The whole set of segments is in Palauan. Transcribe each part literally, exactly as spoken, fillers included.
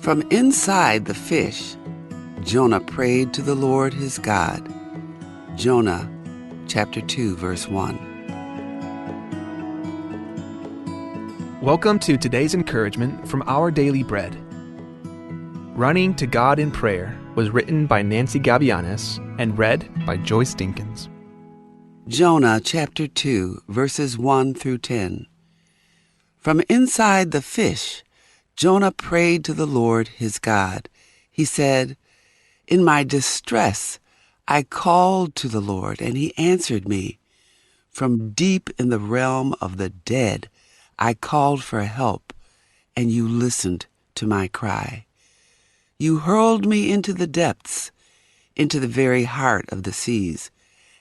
From inside the fish, Jonah prayed to the Lord his God. Jonah chapter two, verse one. Welcome to today's encouragement from Our Daily Bread. Running to God in Prayer was written by Nancy Gavianes and read by Joyce Dinkins. Jonah chapter two, verses one through ten. From inside the fish, Jonah prayed to the Lord his God. He said, "In my distress, I called to the Lord, and he answered me. From deep in the realm of the dead, I called for help, and you listened to my cry. You hurled me into the depths, into the very heart of the seas,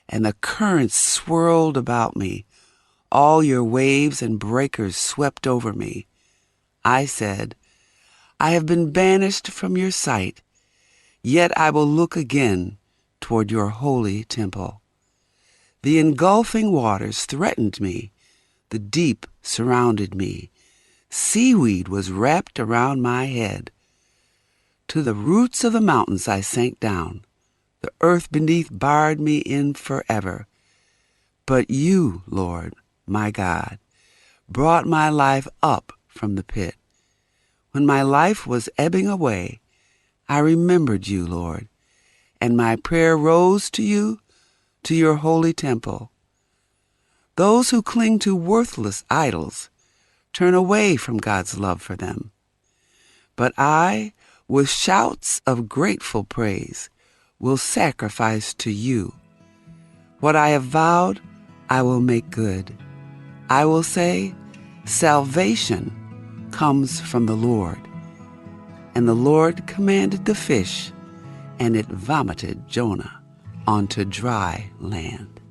and the currents swirled about me. All your waves and breakers swept over me. I said, 'I have been banished from your sight, yet I will look again toward your holy temple.' The engulfing waters threatened me. The deep surrounded me. Seaweed was wrapped around my head. To the roots of the mountains I sank down. The earth beneath barred me in forever. But you, Lord, my God, brought my life up from the pit. When my life was ebbing away, I remembered you, Lord, and my prayer rose to you, to your holy temple. Those who cling to worthless idols turn away from God's love for them. But I, with shouts of grateful praise, will sacrifice to you. What I have vowed, I will make good. I will say, 'Salvation comes from the Lord.'" And the Lord commanded the fish, and it vomited Jonah onto dry land.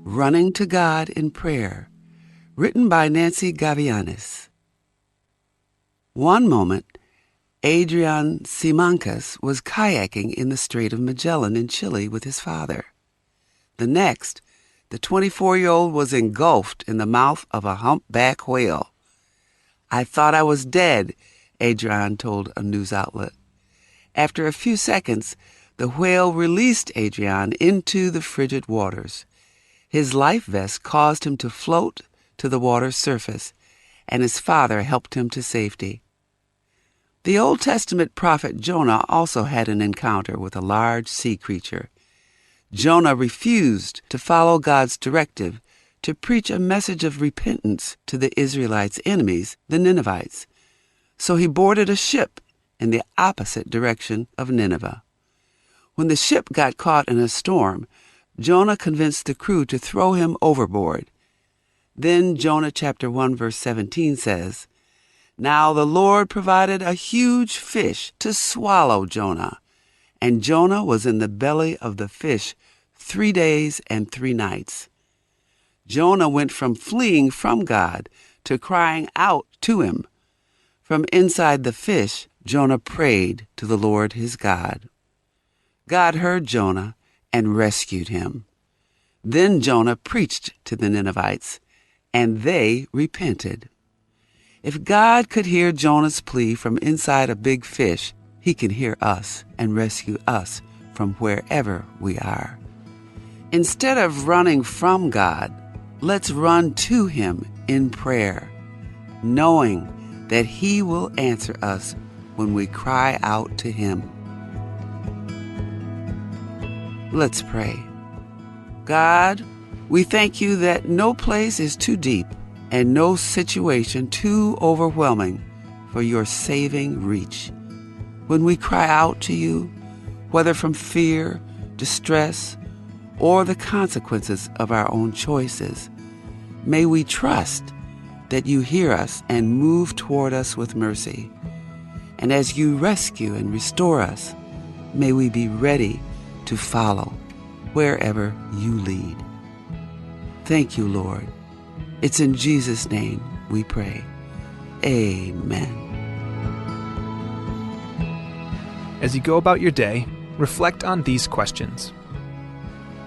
Running to God in Prayer, written by Nancy Gavianes. One moment, Adrian Simancas was kayaking in the Strait of Magellan in Chile with his father. The next, the twenty-four-year-old was engulfed in the mouth of a humpback whale. "I thought I was dead," Adrian told a news outlet. After a few seconds, the whale released Adrian into the frigid waters. His life vest caused him to float to the water's surface, and his father helped him to safety. The Old Testament prophet Jonah also had an encounter with a large sea creature. Jonah refused to follow God's directive to preach a message of repentance to the Israelites' enemies, the Ninevites. So he boarded a ship in the opposite direction of Nineveh. When the ship got caught in a storm, Jonah convinced the crew to throw him overboard. Then Jonah chapter one verse seventeen says, "Now the Lord provided a huge fish to swallow Jonah, and Jonah was in the belly of the fish three days and three nights." Jonah went from fleeing from God to crying out to him. From inside the fish, Jonah prayed to the Lord his God. God heard Jonah and rescued him. Then Jonah preached to the Ninevites, and they repented. If God could hear Jonah's plea from inside a big fish, he can hear us and rescue us from wherever we are. Instead of running from God, let's run to him in prayer, knowing that he will answer us when we cry out to him. Let's pray. God, we thank you that no place is too deep and no situation too overwhelming for your saving reach. When we cry out to you, whether from fear, distress, or the consequences of our own choices, may we trust that you hear us and move toward us with mercy. And as you rescue and restore us, may we be ready to follow wherever you lead. Thank you, Lord. It's in Jesus' name we pray. Amen. As you go about your day, reflect on these questions.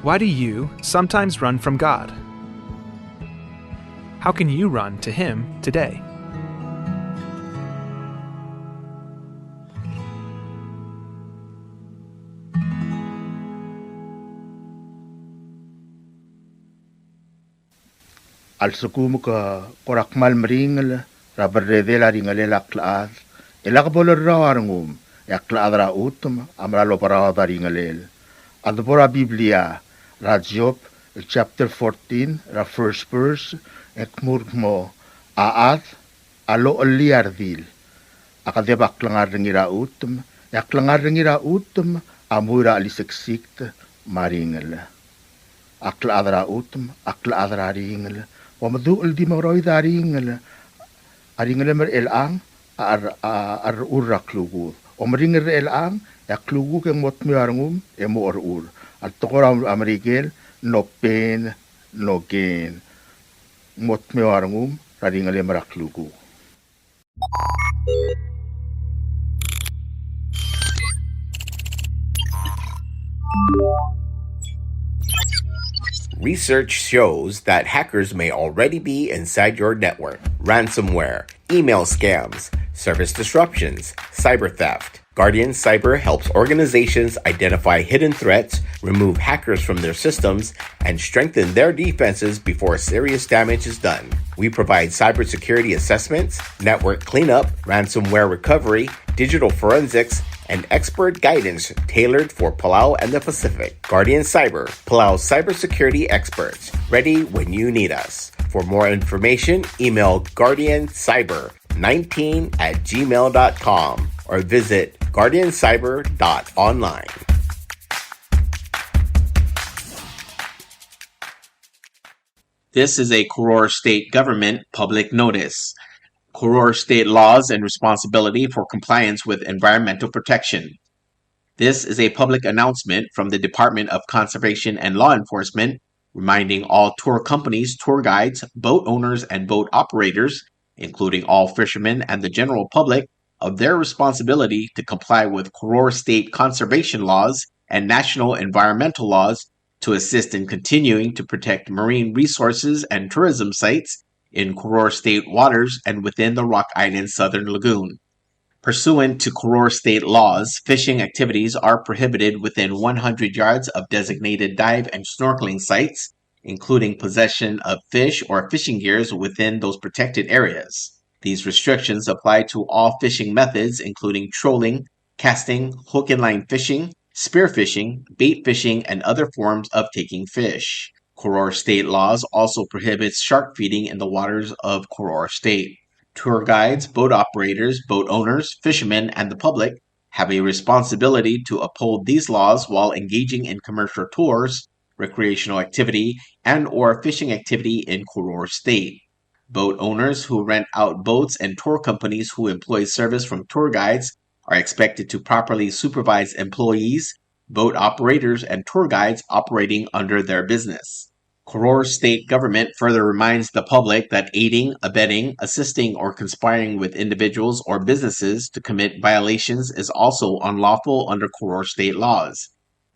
Why do you sometimes run from God? How can you run to Him today? A lsekum ke kora kmal meringel er a berredel a ringelel a klechad, e lak bo lerrau a rengum, e a klechad er a chutem a mera el oberaod a ringelel. A debo er a Biblia er a Job el chapter fourteen er a first verse, e kmu el kmo, a chad a lochellii a redil a kedeb a klengar er ngii er a chutem, e a klengar er ngii er a chutem a mui er a cheliseksikt me a ringel. A klechad er a chutem a klechad er a ringel. Omeduch el di mengeroid a ringel. A ringelem er chelechang a cher-, a cherechur er a klukuk. Omeringel er chelechang, e a klukuk e ng mo dmeu a rengum e mo cherechur. A tekoi er a Merikel, no pain, no gain. Ng mo dmeu a rengum er a ringelem er a klukuk. Research shows that hackers may already be inside your network. Ransomware, email scams, service disruptions, cyber theft. Guardian Cyber helps organizations identify hidden threats, remove hackers from their systems, and strengthen their defenses before serious damage is done. We provide cybersecurity assessments, network cleanup, ransomware recovery, digital forensics, and expert guidance tailored for Palau and the Pacific. Guardian Cyber, Palau's cybersecurity experts, ready when you need us. For more information, email Guardian Cyber nineteen at gmail dot com or visit guardian cyber dot online. This is a Koror State Government public notice. Koror State laws and responsibility for compliance with environmental protection. This is a public announcement from the Department of Conservation and Law Enforcement, reminding all tour companies, tour guides, boat owners, and boat operators, including all fishermen and the general public, of their responsibility to comply with Koror State conservation laws and national environmental laws to assist in continuing to protect marine resources and tourism sites in Koror State waters and within the Rock Island Southern Lagoon. Pursuant to Koror State laws, fishing activities are prohibited within one hundred yards of designated dive and snorkeling sites, including possession of fish or fishing gears within those protected areas. These restrictions apply to all fishing methods, including trolling, casting, hook and line fishing, spear fishing, bait fishing, and other forms of taking fish. Koror State laws also prohibits shark feeding in the waters of Koror State. Tour guides, boat operators, boat owners, fishermen, and the public have a responsibility to uphold these laws while engaging in commercial tours, recreational activity, and or fishing activity in Koror State. Boat owners who rent out boats and tour companies who employ service from tour guides are expected to properly supervise employees, boat operators, and tour guides operating under their business. Koror State Government further reminds the public that aiding, abetting, assisting, or conspiring with individuals or businesses to commit violations is also unlawful under Koror State laws.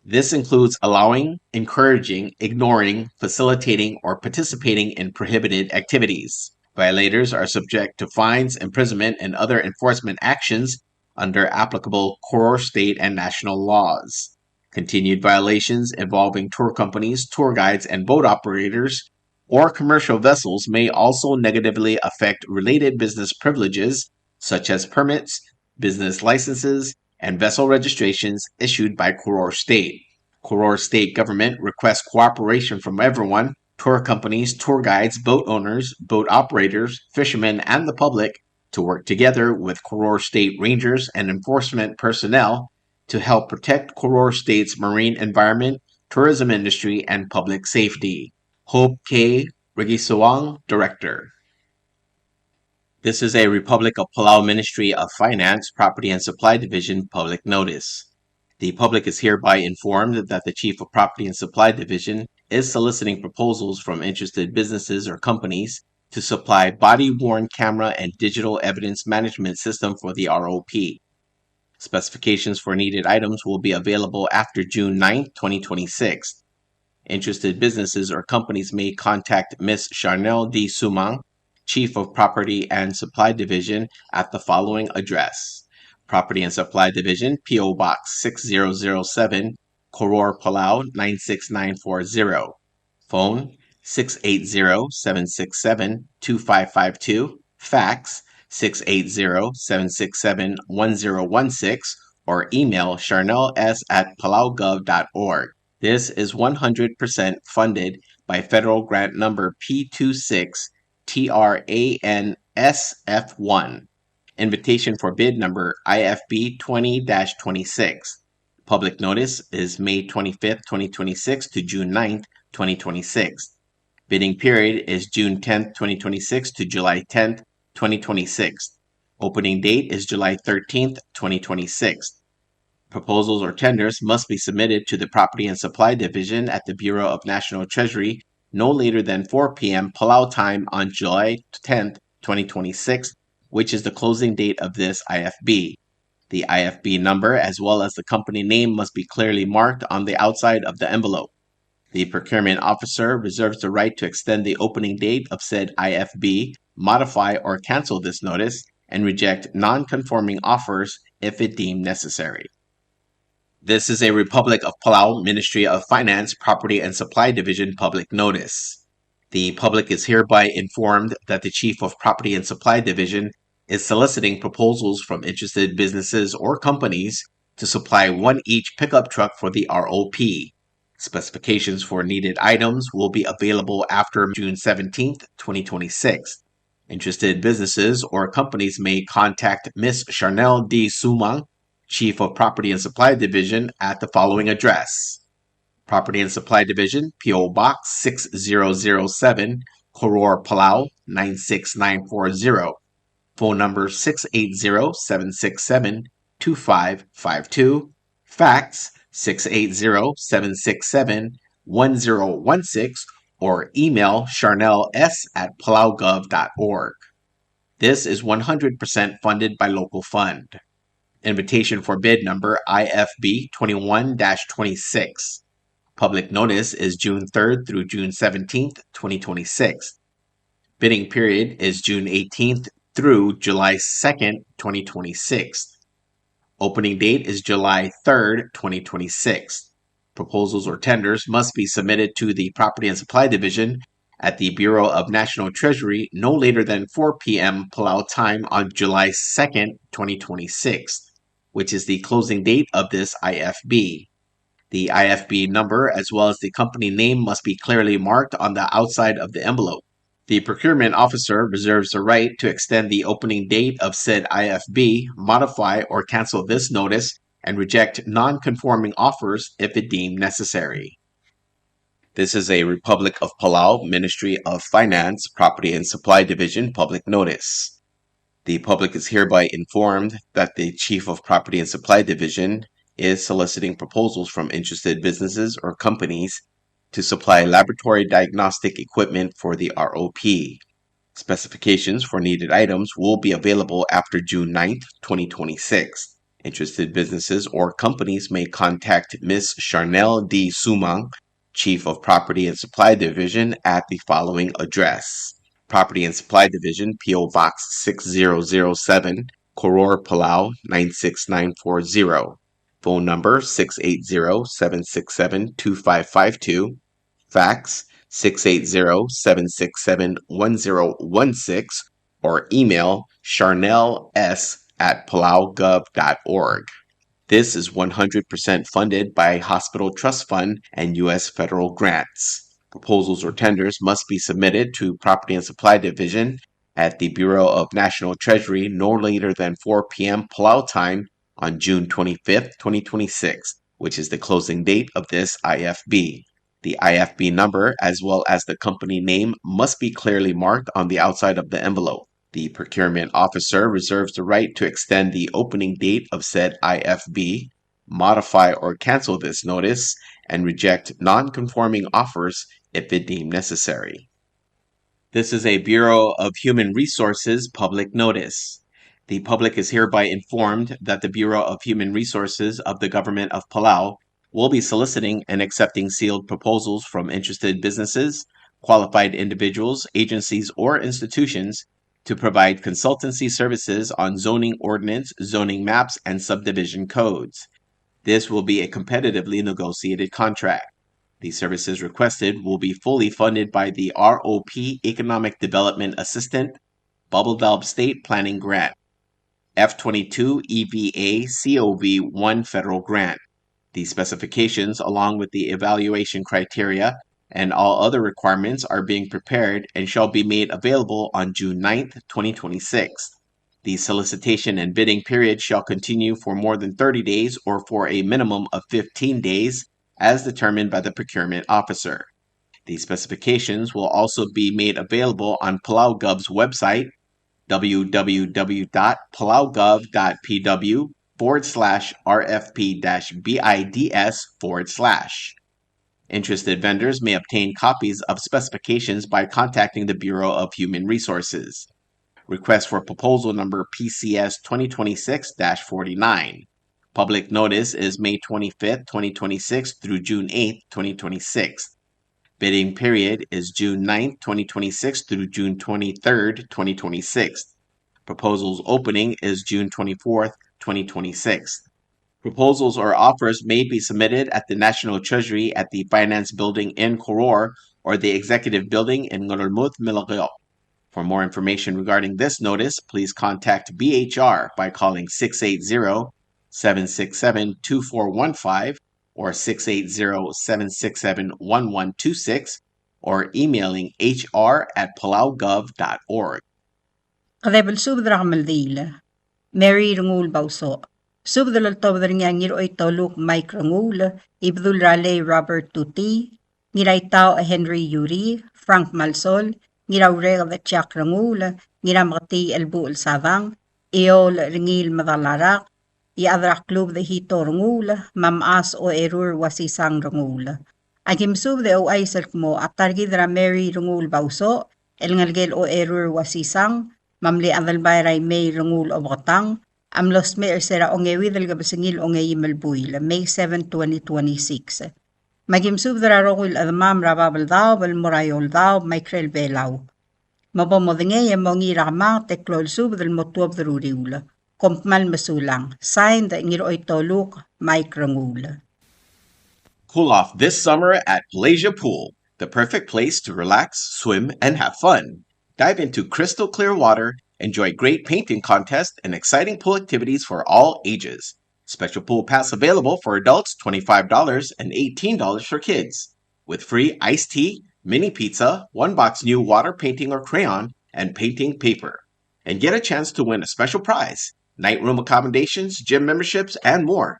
This includes allowing, encouraging, ignoring, facilitating, or participating in prohibited activities. Violators are subject to fines, imprisonment, and other enforcement actions under applicable Koror State and national laws. Continued violations involving tour companies, tour guides, and boat operators or commercial vessels may also negatively affect related business privileges such as permits, business licenses, and vessel registrations issued by Koror State. Koror State Government requests cooperation from everyone, tour companies, tour guides, boat owners, boat operators, fishermen, and the public to work together with Koror State Rangers and enforcement personnel to help protect Koror State's marine environment, tourism industry, and public safety. Hope K. Rigisawang, Director. This is a Republic of Palau Ministry of Finance, Property and Supply Division public notice. The public is hereby informed that the Chief of Property and Supply Division is soliciting proposals from interested businesses or companies to supply body-worn camera and digital evidence management system for the R O P. Specifications for needed items will be available after June ninth, twenty twenty-six. Interested businesses or companies may contact Miss Charnel D. Sumang, Chief of Property and Supply Division, at the following address: Property and Supply Division, P O Box six zero zero seven, Koror, Palau nine six nine four zero. Phone six eight zero, seven six seven, two five five two, fax six eight zero, seven six seven, one zero one six, or email charnels at palaugov dot org. This is one hundred percent funded by federal grant number P two six T R A N S F one. Invitation for bid number I F B twenty dash twenty-six. Public notice is May twenty-fifth, twenty twenty-six to June ninth, twenty twenty-six. Bidding period is June tenth, twenty twenty-six to July tenth, twenty twenty-six. Opening date is July thirteenth, twenty twenty-six. Proposals or tenders must be submitted to the Property and Supply Division at the Bureau of National Treasury no later than four p.m. Palau time on July tenth, twenty twenty-six, which is the closing date of this I F B. The I F B number as well as the company name must be clearly marked on the outside of the envelope. The procurement officer reserves the right to extend the opening date of said I F B, modify or cancel this notice, and reject non-conforming offers if it deemed necessary. This is a Republic of Palau Ministry of Finance, Property and Supply Division public notice. The public is hereby informed that the Chief of Property and Supply Division is soliciting proposals from interested businesses or companies to supply one each pickup truck for the R O P. Specifications for needed items will be available after June seventeenth, twenty twenty-six. Interested businesses or companies may contact Miss Charnel D. Sumang, Chief of Property and Supply Division, at the following address: Property and Supply Division, P O Box six zero zero seven, Koror, Palau nine six nine four zero. Phone number six eight zero, seven six seven, two five five two. Fax six eight zero, seven six seven, one zero one six, or email charnels at palaugov dot org. This is one hundred percent funded by local fund. Invitation for bid number I F B twenty-one dash twenty-six. Public notice is June third through June seventeenth, twenty twenty-six. Bidding period is June eighteenth through July second, twenty twenty-six. Opening date is July third, twenty twenty-six. Proposals or tenders must be submitted to the Property and Supply Division at the Bureau of National Treasury no later than four p.m. Palau time on July second, twenty twenty-six, which is the closing date of this I F B. The I F B number as well as the company name must be clearly marked on the outside of the envelope. The procurement officer reserves the right to extend the opening date of said I F B, modify or cancel this notice, and reject non-conforming offers if it deemed necessary. This is a Republic of Palau Ministry of Finance, Property and Supply Division public notice. The public is hereby informed that the Chief of Property and Supply Division is soliciting proposals from interested businesses or companies to supply laboratory diagnostic equipment for the R O P. Specifications for needed items will be available after June ninth, twenty twenty-six. Interested businesses or companies may contact Miss Charnel D. Sumang, Chief of Property and Supply Division, at the following address: Property and Supply Division, P O Box six zero zero seven, Koror, Palau nine six nine four zero. Phone number six eight zero, seven six seven, two five five two. Fax six eight zero, seven six seven, one zero one six, or email charnels at palaugov dot org. This is one hundred percent funded by Hospital Trust Fund and U S federal grants. Proposals or tenders must be submitted to Property and Supply Division at the Bureau of National Treasury no later than four p.m. Palau time on June twenty-fifth, twenty twenty-six, which is the closing date of this I F B. The I F B number, as well as the company name, must be clearly marked on the outside of the envelope. The procurement officer reserves the right to extend the opening date of said I F B, modify or cancel this notice, and reject non-conforming offers if it deemed necessary. This is a Bureau of Human Resources public notice. The public is hereby informed that the Bureau of Human Resources of the Government of Palau will be soliciting and accepting sealed proposals from interested businesses, qualified individuals, agencies, or institutions to provide consultancy services on zoning ordinance, zoning maps, and subdivision codes. This will be a competitively negotiated contract. The services requested will be fully funded by the R O P Economic Development Assistant, Babeldaob State Planning Grant, F twenty-two E V A C O V one federal grant. The specifications, along with the evaluation criteria and all other requirements, are being prepared and shall be made available on June ninth, twenty twenty-six. The solicitation and bidding period shall continue for more than thirty days or for a minimum of fifteen days as determined by the procurement officer. The specifications will also be made available on PalauGov's website, w w w dot palaugov dot p w forward slash r f p dash b i d s forward slash. Interested vendors may obtain copies of specifications by contacting the Bureau of Human Resources. Request for proposal number P C S twenty twenty-six dash forty-nine. Public notice is May twenty-fifth, twenty twenty-six through June eighth, twenty twenty-six. Bidding period is June ninth, twenty twenty-six through June twenty-third, twenty twenty-six. Proposals opening is June twenty-fourth, twenty twenty-six. Proposals or offers may be submitted at the National Treasury at the Finance Building in Koror or the Executive Building in Ngerulmud, Melekeok. For more information regarding this notice, please contact B H R by calling six eight zero, seven six seven, two four one five or six eight zero, seven six seven, one one two six or emailing H R at palaugov dot org. Kedeb el subed er a kemeldiil. Mary Rengul Bausoch. Subed el oltobed er ngii a Ngiroitoluk Mike Rengul, Ibedul er a Lei Robert Tuti, Ngiraitau Henry Yuri, Frank Malsol, Ngiraureked Jack Rengul, Ngirameketii Elbuchel Sadang, Eol Rengiil Medalarak, Iechad er a Klub Dechito Rengul, me a Mechas Ocherur Uasisang Rengul. Aki mesubed e ouchais el kmo a ta er kid er a Mary Rengul Bausoch, el ngelekel Ocherur Uasisang, me a mle Adelbai er a Imei Rengul Obeketang, a mlo smecher er se er a ongeuid el kebesengil ongeim el buil, May seven, twenty twenty-six. Me aki mesubed er a rokui el chedemam er a Babeldaob el mo er a Eouldaob me a ikrel Belau. Me bo modengei e mongiil er a kemanget e klou el subed el mo tuobed er a uriul. Kom kmal mesulang. Signed, Ngiroitoluk Mike Rengul. Cool off this summer at Palasia Pool, the perfect place to relax, swim, and have fun. Dive into crystal clear water, enjoy great painting contests, and exciting pool activities for all ages. Special pool pass available for adults, twenty-five dollars, and eighteen dollars for kids, with free iced tea, mini pizza, one box new water painting or crayon, and painting paper. And get a chance to win a special prize, night room accommodations, gym memberships, and more.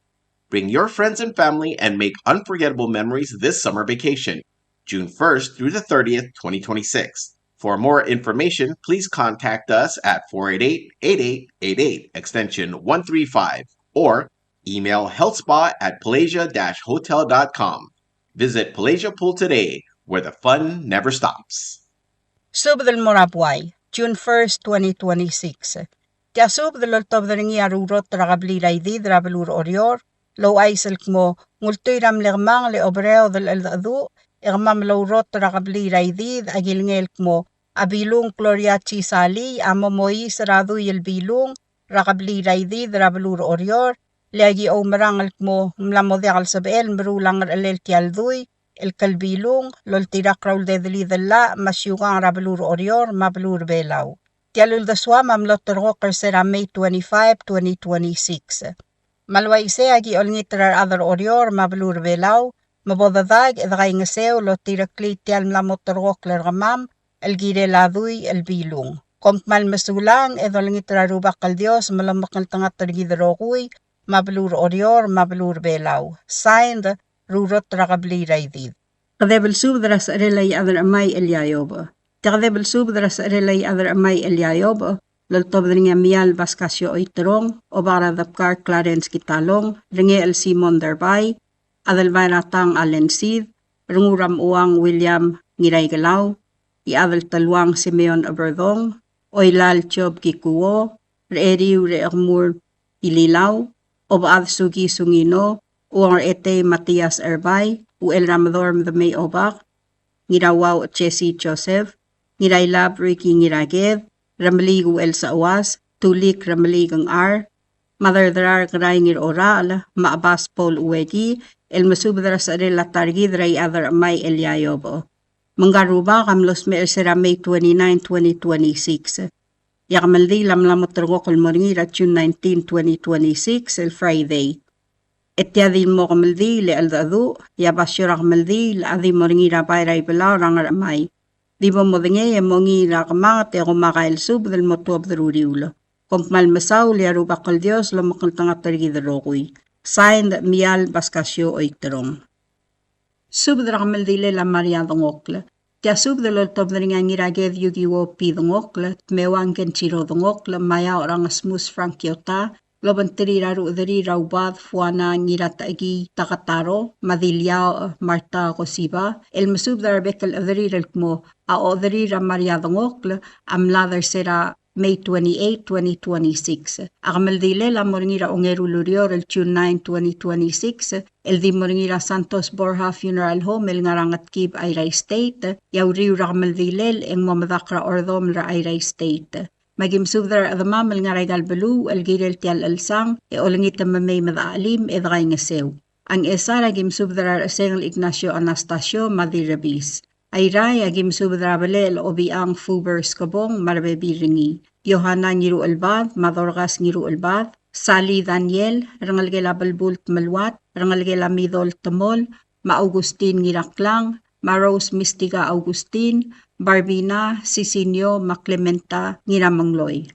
Bring your friends and family and make unforgettable memories this summer vacation, June first through the thirtieth, twenty twenty-six. For more information, please contact us at four eight eight, eight eight eight eight, extension one three five, or email healthspa at palasia dash hotel dot com. Visit Palasia Pool today, where the fun never stops. Subed el mo er a buai, June first, twenty twenty-six. Tia subed el oltobed er ngii a Rurot er a Kebliil er a Idid er a beluu er Oreor, el ouchais el kmo ng ultuil er a mle kemanget e oberaod el cheldecheduch e kemam el Rurot er a Kebliil er a Idid a kilengei el kmo a Bilung Gloria G. Salii a mo mois er a dui el Bilung er a Kebliil er a Idid er a beluu er Oreor, le aki oumerang el kmo ng mla mo diak el sebechel el meruul a ngerchelel tia el dui el Klbilung el oltirakl er a uldedelid el llach me a siukang er a beluu er Oreor me a beluu er Belau. Tia el uldesuam a mlo terrekokl er se er a May twenty-five, twenty twenty-six. Me a le uaisei e aki olengit er a rechad er Oreor me a beluu er Belau me bo dedak e dekaingeseu el otireklii tia el mla mo terrekokl er kemam el kirel a dui el Bilung. Kom kmal mesulang e dolengit er a Rubak el Dios me lomekngeltengat er kid el rokui me a beluu er Oreor me a beluu er Belau. Signed, Rurot er a Kebliil er a Idid. Kedeb el subed er a secherel a Iechad er a Chemai el Iaiob. Tia kedeb el subed er a secherel a Iechad er a Chemai el Iaiob el oltobed er ngii a Mial Vascasio Oiterong, Obak er a Debkar Clarence Kitalong, Rengechel Simon Derbai, Adelbai er a Tang Allen Sid, Rengul er a Mechuang William Ngiraikelau, Iechad el Teluang Simeon Eberdong, Oilal Job Kikuo, Recheriu Rechekemur Ililau, Obechad Suki Sungino, Uong er Etei Matias Erbai, Uchel er a Medorm Demei Obak, Ngirauau Jesse Joseph, Ngirailab Ricky Ngiraked, Remeliik Uchel Seuas, Tulik Remeliik Ngar, Mother Drar Kerai Ngirorachel, me a Bas Paul Ueki, el mesubed er a secherel a ta er kid er a Iechad er a Chemai Elia Iobech. Me ngka el rubak a mlo smecher er sera May twenty-nine, twenty twenty-six. E a kemeldiil a mla mo terrekokl el mo er ngii er a June nineteen, twenty twenty-six, el Friday. E tia di mo kemeldiil e cheldecheduch, e a basio er a kemeldiil a di mo er ngii er a bai er a Ibelau er a Ngerchemai. Di bo modengei e mongiil er a kemanget e kom a kael subed el mo tuobed er a uriul. Kom kmal mesaul e a Rubak el Dios lomekngeltengat er kid el rokui. Signed, Mial Pascasio Oiterong. Subed er a kemeldilel a Maria Dengokl. Tia subed el oltobed er ngii a Ngiraked Yukiwo P. Dengokl, Tmewang Kenjiro Dengokl, me a Iaoch er a Ngesmus Frank Kiota, el obengterir a ruchederir a Ubad Fuana Ngiratechekii Takataro, me a Diliaoch Marta Kosiba, el mesubed er a rebek el chederir el kmo a ochederir a Maria Dengokl a mlad er sera May twenty-eight, twenty twenty-six. A kemeldilel a mo er ngii er a ongeru el ureor el June nine, twenty twenty-six, el di mo er ngii er a Santos Borja Funeral Home el ngar er a Ngetkib, Airai State, e a uriul er a kemeldilel e ng mo medakl er a Ordomel er a Airai State. Me aki mesubed er a rechedemam el ngar er aika el beluu el kirel tia el chelsang e olengit me mei me dechelim e dekaingeseu. A Ngchesar aki mesubed er a Rechesengel Ignacio Anastasio me a Dirrebis. Airai aki mesubed er a Belechel Obichang Fuber Skebong me a rebebil er ngii. Yohana Ngiruchelbad me a Dorcas Ngiruchelbad, Sally Daniel, rengelekel a Belbult Meluat, rengelekel a Midol Temol, me a Augustin Ngiraklang, me a Rose Mistika Augustin, Barbina, Sisinio, me a Clementa Ngiramengloi.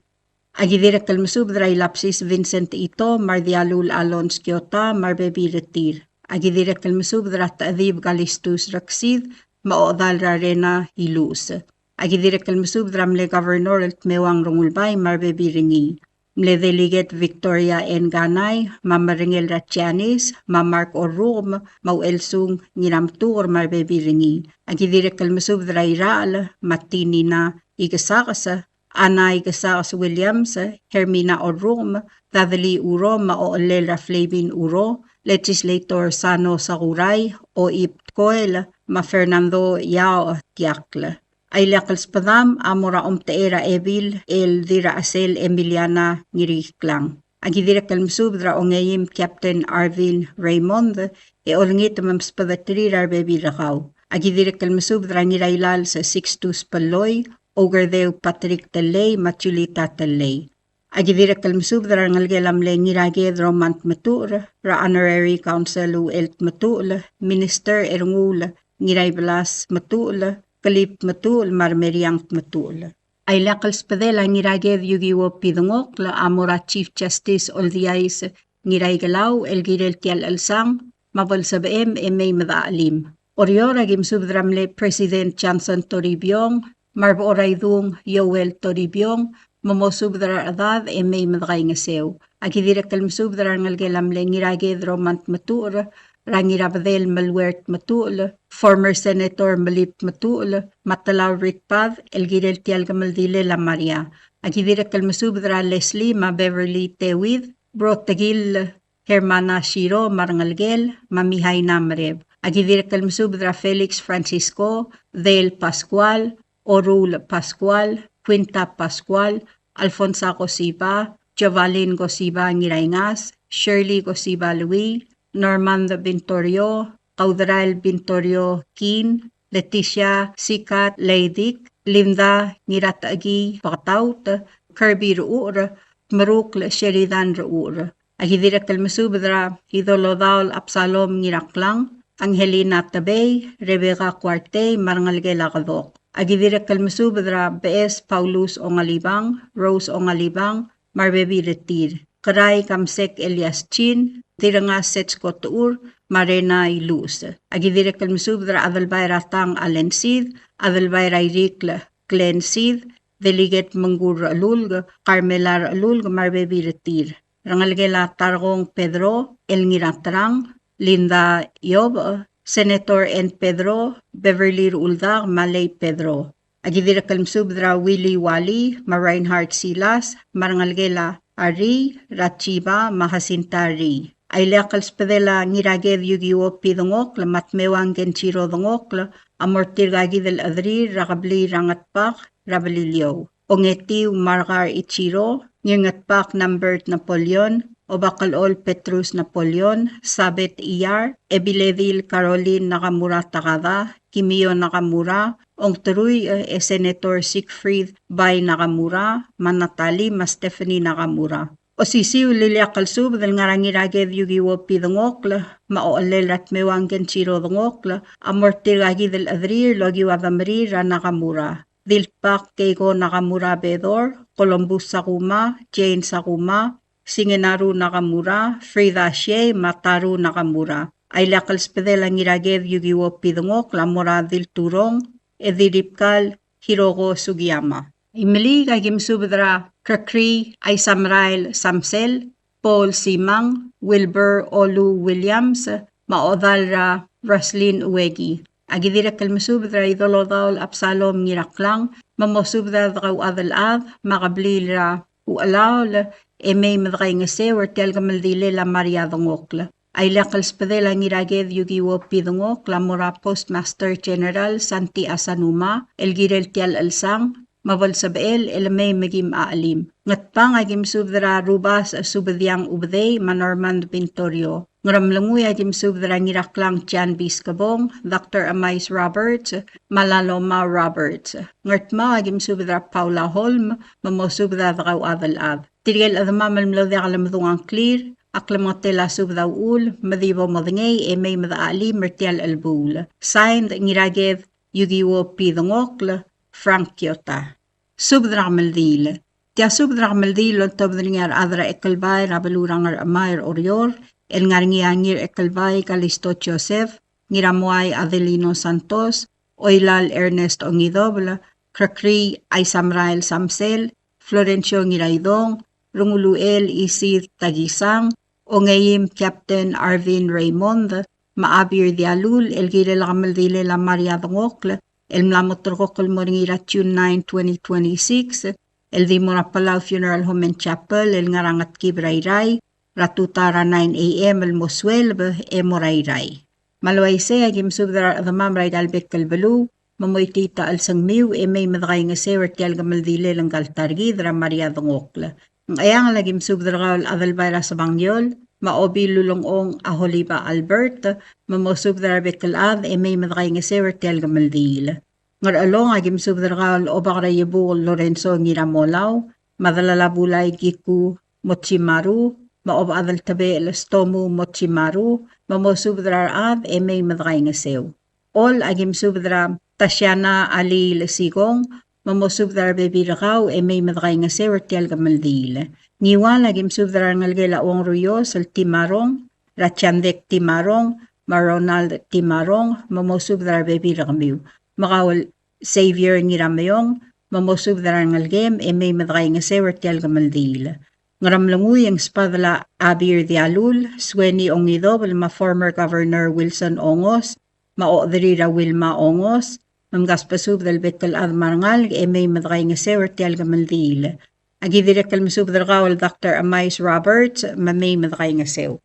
Aki dirrek el mesubed er a Ilapsis Vincent Ito, me a Rdialul Alons Kiota, me a rebebil er tir. Aki dirrek el mesubed er a Techedib Kalistus Reksid, me a ochedal er a Rena Iluches. Aki dirrek el mesubed er a mle Governor el Tmewang Rengulbai, me a rebebil er ngii. Mle Delegate Victoria N. Kanai, me a Merengel er a Janice, me a Mark Orrukem, me a Uchelsung Ngiramtuker, me a rebebil er ngii. Aki dirrek el mesubed er a Irachel, me a Tinina Ikesakes, Anna Ikesakes Williams, Hermina Orrukem, Dudley Uro, me a ochellel er a Flavin Uro, Legislator Sano Sakurai, Oip Tkoel, me a Fernando Yao Tiakl. A ileakl el sbedam a mo er a omtechei er a Ebil el Dirrachesel Emiliana Ngiriklang. Aki dirrek el mesubed er a ongeim Captain Arvin Raymond, e olengit me msbedeterir a rebebil er kau. Aki dirrek el mesubed er a Ngirailals Sixtus Peloi, Oukerdeu Patrick Tellei, me a Julita Tellei. Aki dirrek el mesubed er a rengelekel a mle Ngiraked Roman Tmetuchl, er a Honorary Consul Uchel Tmetuchl, Minister Ernguul Ngiraibelas Tmetuchl, Kelib Tmetuchl, me a Remeriang Tmetuchl. A ileakl el sbedel a Ngiraked Yukiwo P. Dengokl a mo er a Chief Justice Oldiais Ngiraikelau el kirel tia el chelsang, me a bo lsebechem e mei me dechelim. Oreor aki mesubed er a mle President Johnson Toribiong, me a Rebechor a Idung Yoel Toribiong, me mosubed er a rechedad e mei me dekaingeseu. Aki dirrek el mesubed er a rengelekel a mle Ngiraked Roman Tmetuchl, er a Ngirabedel Meluert Tmetuchl, former Senator Melib Tmetuchl, me a Telau Ritbad, el kirel tia el kemeldilel a Maria. Aki dirrek el mesubed er a Leslie me a Beverly Tewid, Brotekil Hermana Shiro me a rengelekel, me a Mihaina Mereb. Aki dirrek el mesubed er a Felix Francisco, Dale Pascual, Orul Pascual, Quinta Pascual, Alfonsa Kosiba, Jovalin Kosiba Ngiraingas, Shirley Kosiba Lui, Normand Vintorio, Kauderael Vintorio Kin, Leticia Sikat Leidik, Linda Ngiratechekii Beketaut, Kirby Rechucher, Merukl Sheridan Rechucher. Aki dirrek el mesubed er a Idolodaol Absalom Ngiraklang, Angelina Tebei, Rebecca Kuartei, me a rengelekel a Kedok. Aki dirrek el mesubed er a Beches Paulus Ongalibang, Rose Ongalibang, me a rebebil er tir. Kerai Kamsek Elias Chin, Dirrengas Setsko Techur, me a Rena Iluches. Aki dirrek el mesubed er a Adelbai er a Tang Allen Sid, Adelbai er a Irikl Glenn Sid, Delegate Mengkur Rechelulk, Carmela Rechelulk, me a rebebil er tir. Rengelekel a Tarkong Pedro, el Ngiraterang, Linda Iobech, Senator N. Pedro, Beverly Ruldak, me a Lei Pedro. Aki dirrek el mesubed er a Willy Wally, me a Reinhard Silas, me a rengelekel a Rii, er a Chiba, me a Jacinta Rii. A ileakl el sbedel a Ngiraked Yukiwo P. Dengokl, me a Tmewang Kenjiro Dengokl, a mo er tirka kid el chederir er a kebliil er a Ngetbak, er a Beliliou. Ongetiu Margar Ichiro, Ngirngetbak Nambert Napoleon, Obakelol Petrus Napoleon, Sabet Iyar, Ebiledil Caroline Nakamura Takada, Kimio Nakamura, Ongterui, e Senator Siegfried Bai Nakamura, me a Natalie me a Stephanie Nakamura. Osisiu el ileakl el subed el ngar er a Ngiraked Yukiwo P. Dengokl, me a ochellel er a Tmeuang Kenshiro Dengokl, a mo er tirka kid el chederir el okiu a demerir er a Nakamura. Dilbak Keiko Nakamura Bedor, Columbus Sakuma, Jane Sakuma, Singenaru Nakamura, Frida Shea, me a Taru Nakamura. A ileakl el subedel a Ngiraked Yukiwo P. Dengokl a mo er a Dilturong, e Diribkal Hiroko Sugiyama. Imeliik a ki mesubed er a Krekri Aisamrael Samsel, Paul Simang, Wilbur Olu Williams, me a ochedal er a Roslyn Ueki. A ki dirrek el mesubed er a Idolodaol Absalom Ngiraklang, me mosubed er a dekauchad el chad, me a kebliil er a Uchelaol, e mei me dekaingeseu er tia el kemeldilel a Maria Dengokl. A ileakl el subedel a Ngiraked Yukiwo P. Dengokl a mo er a Postmaster General Santy Asanuma, el kirel tia el chelsang, me bo lsebechel el mei me kim chelim. Ngatpang a ki mesubed er a Rubas Subediang Ubedei me a Norman Vintorio. Ngeremlengui a ki mesubed er a Ngiraklang Jan Biskebong, Doctor Amais Roberts, me a Laloma Roberts. Ngardmau a ki mesubed er a Paula Holm, me mosubed er a dekauchad el chad. Tirke el chedemam el mlo diak lemdung a ngklir, a klemengetel a subed a uchul, me di bo modengei e mei me dechelim er tia el chelebuul. Signed, Ngiraked Yukiwo P. Dengokl, Frank Kyota. Subed er a kemeldiil. Tia subed er a kemeldiil el oltobed er ngii a rechad er a Ekelbai er a beluu er a Ngerchemai er Oreor, el ngar er ngii a Ngiraekelbai Kalisto Joseph, Ngiramoai Adelino Santos, Oilal Ernest Ongidobel, Krekrii Aisamrael Samsel, Florencio Ngiraidong, Renguluchel Isid Takisang, Ongeim Captain Arvin Raymond, me a Abir Dialul, el kirel a kemeldilel a Maria Dengokl, el mla moterekokl el mo er ngii er a June nine, twenty twenty-six, el di mo er a Palau Funeral Home and Chapel, el ngar er a Ngetkib er a Irrai, er a tutau er a nine A M el mo sueleb, e mo er a Irrai. Me a le uaisei a ki mesubed er a rechedemam er a Irrai el bek el beluu, me moitii a chelsengmiu e mei me dekaingeseu er tia el kemeldilel ngka el ta er kid er a Maria Dengokl. Ngcheangel a ki mesubed er kau el Adelbai er a Sebangiol, me a Obilulengchong Aholiba Albert, me mosubed er a rebek el chad e mei me dekaingeseu er tia el kemeldiil. Ngerchelong a ki mesubed er kau el Obak er a Iebukel Lorenzo Ngiramolau, me a Delalabulai Kiku Mochimaru, me a Obak a Deltebechel Stomu Mochimaru, me mosubed er a rechad e mei me dekaingeseu. Chol a ki mesubed er a Tasiana Aliil Sikong, me mosubed er a rebebil er kau e mei me dekaingeseu er tia el kemeldiil. Ngiwal a ki mesubed er a rengelekel a Uong Ruios el Timarong, er a Chandek Timarong, me a Ronald Timarong, me mosubed er a rebebil er kemiu. Me kau el Xavier Ngirameong, me mosubed er a rengelekem e mei me dekaingeseu er tia el kemeldiil. Ngeremlengui e ng sbadel a Abir Dialul, Sueni Ongidobel, me a former Governor Wilson Ongos, me a ochederir a Wilma Ongos, me mkasbesubed el bek el chad me a rengalek e mei me dekaingeseu er tia el kemeldiil. A ki dirrek el mesubed er kau el Doctor Amais Roberts, me mei me dekaingeseu.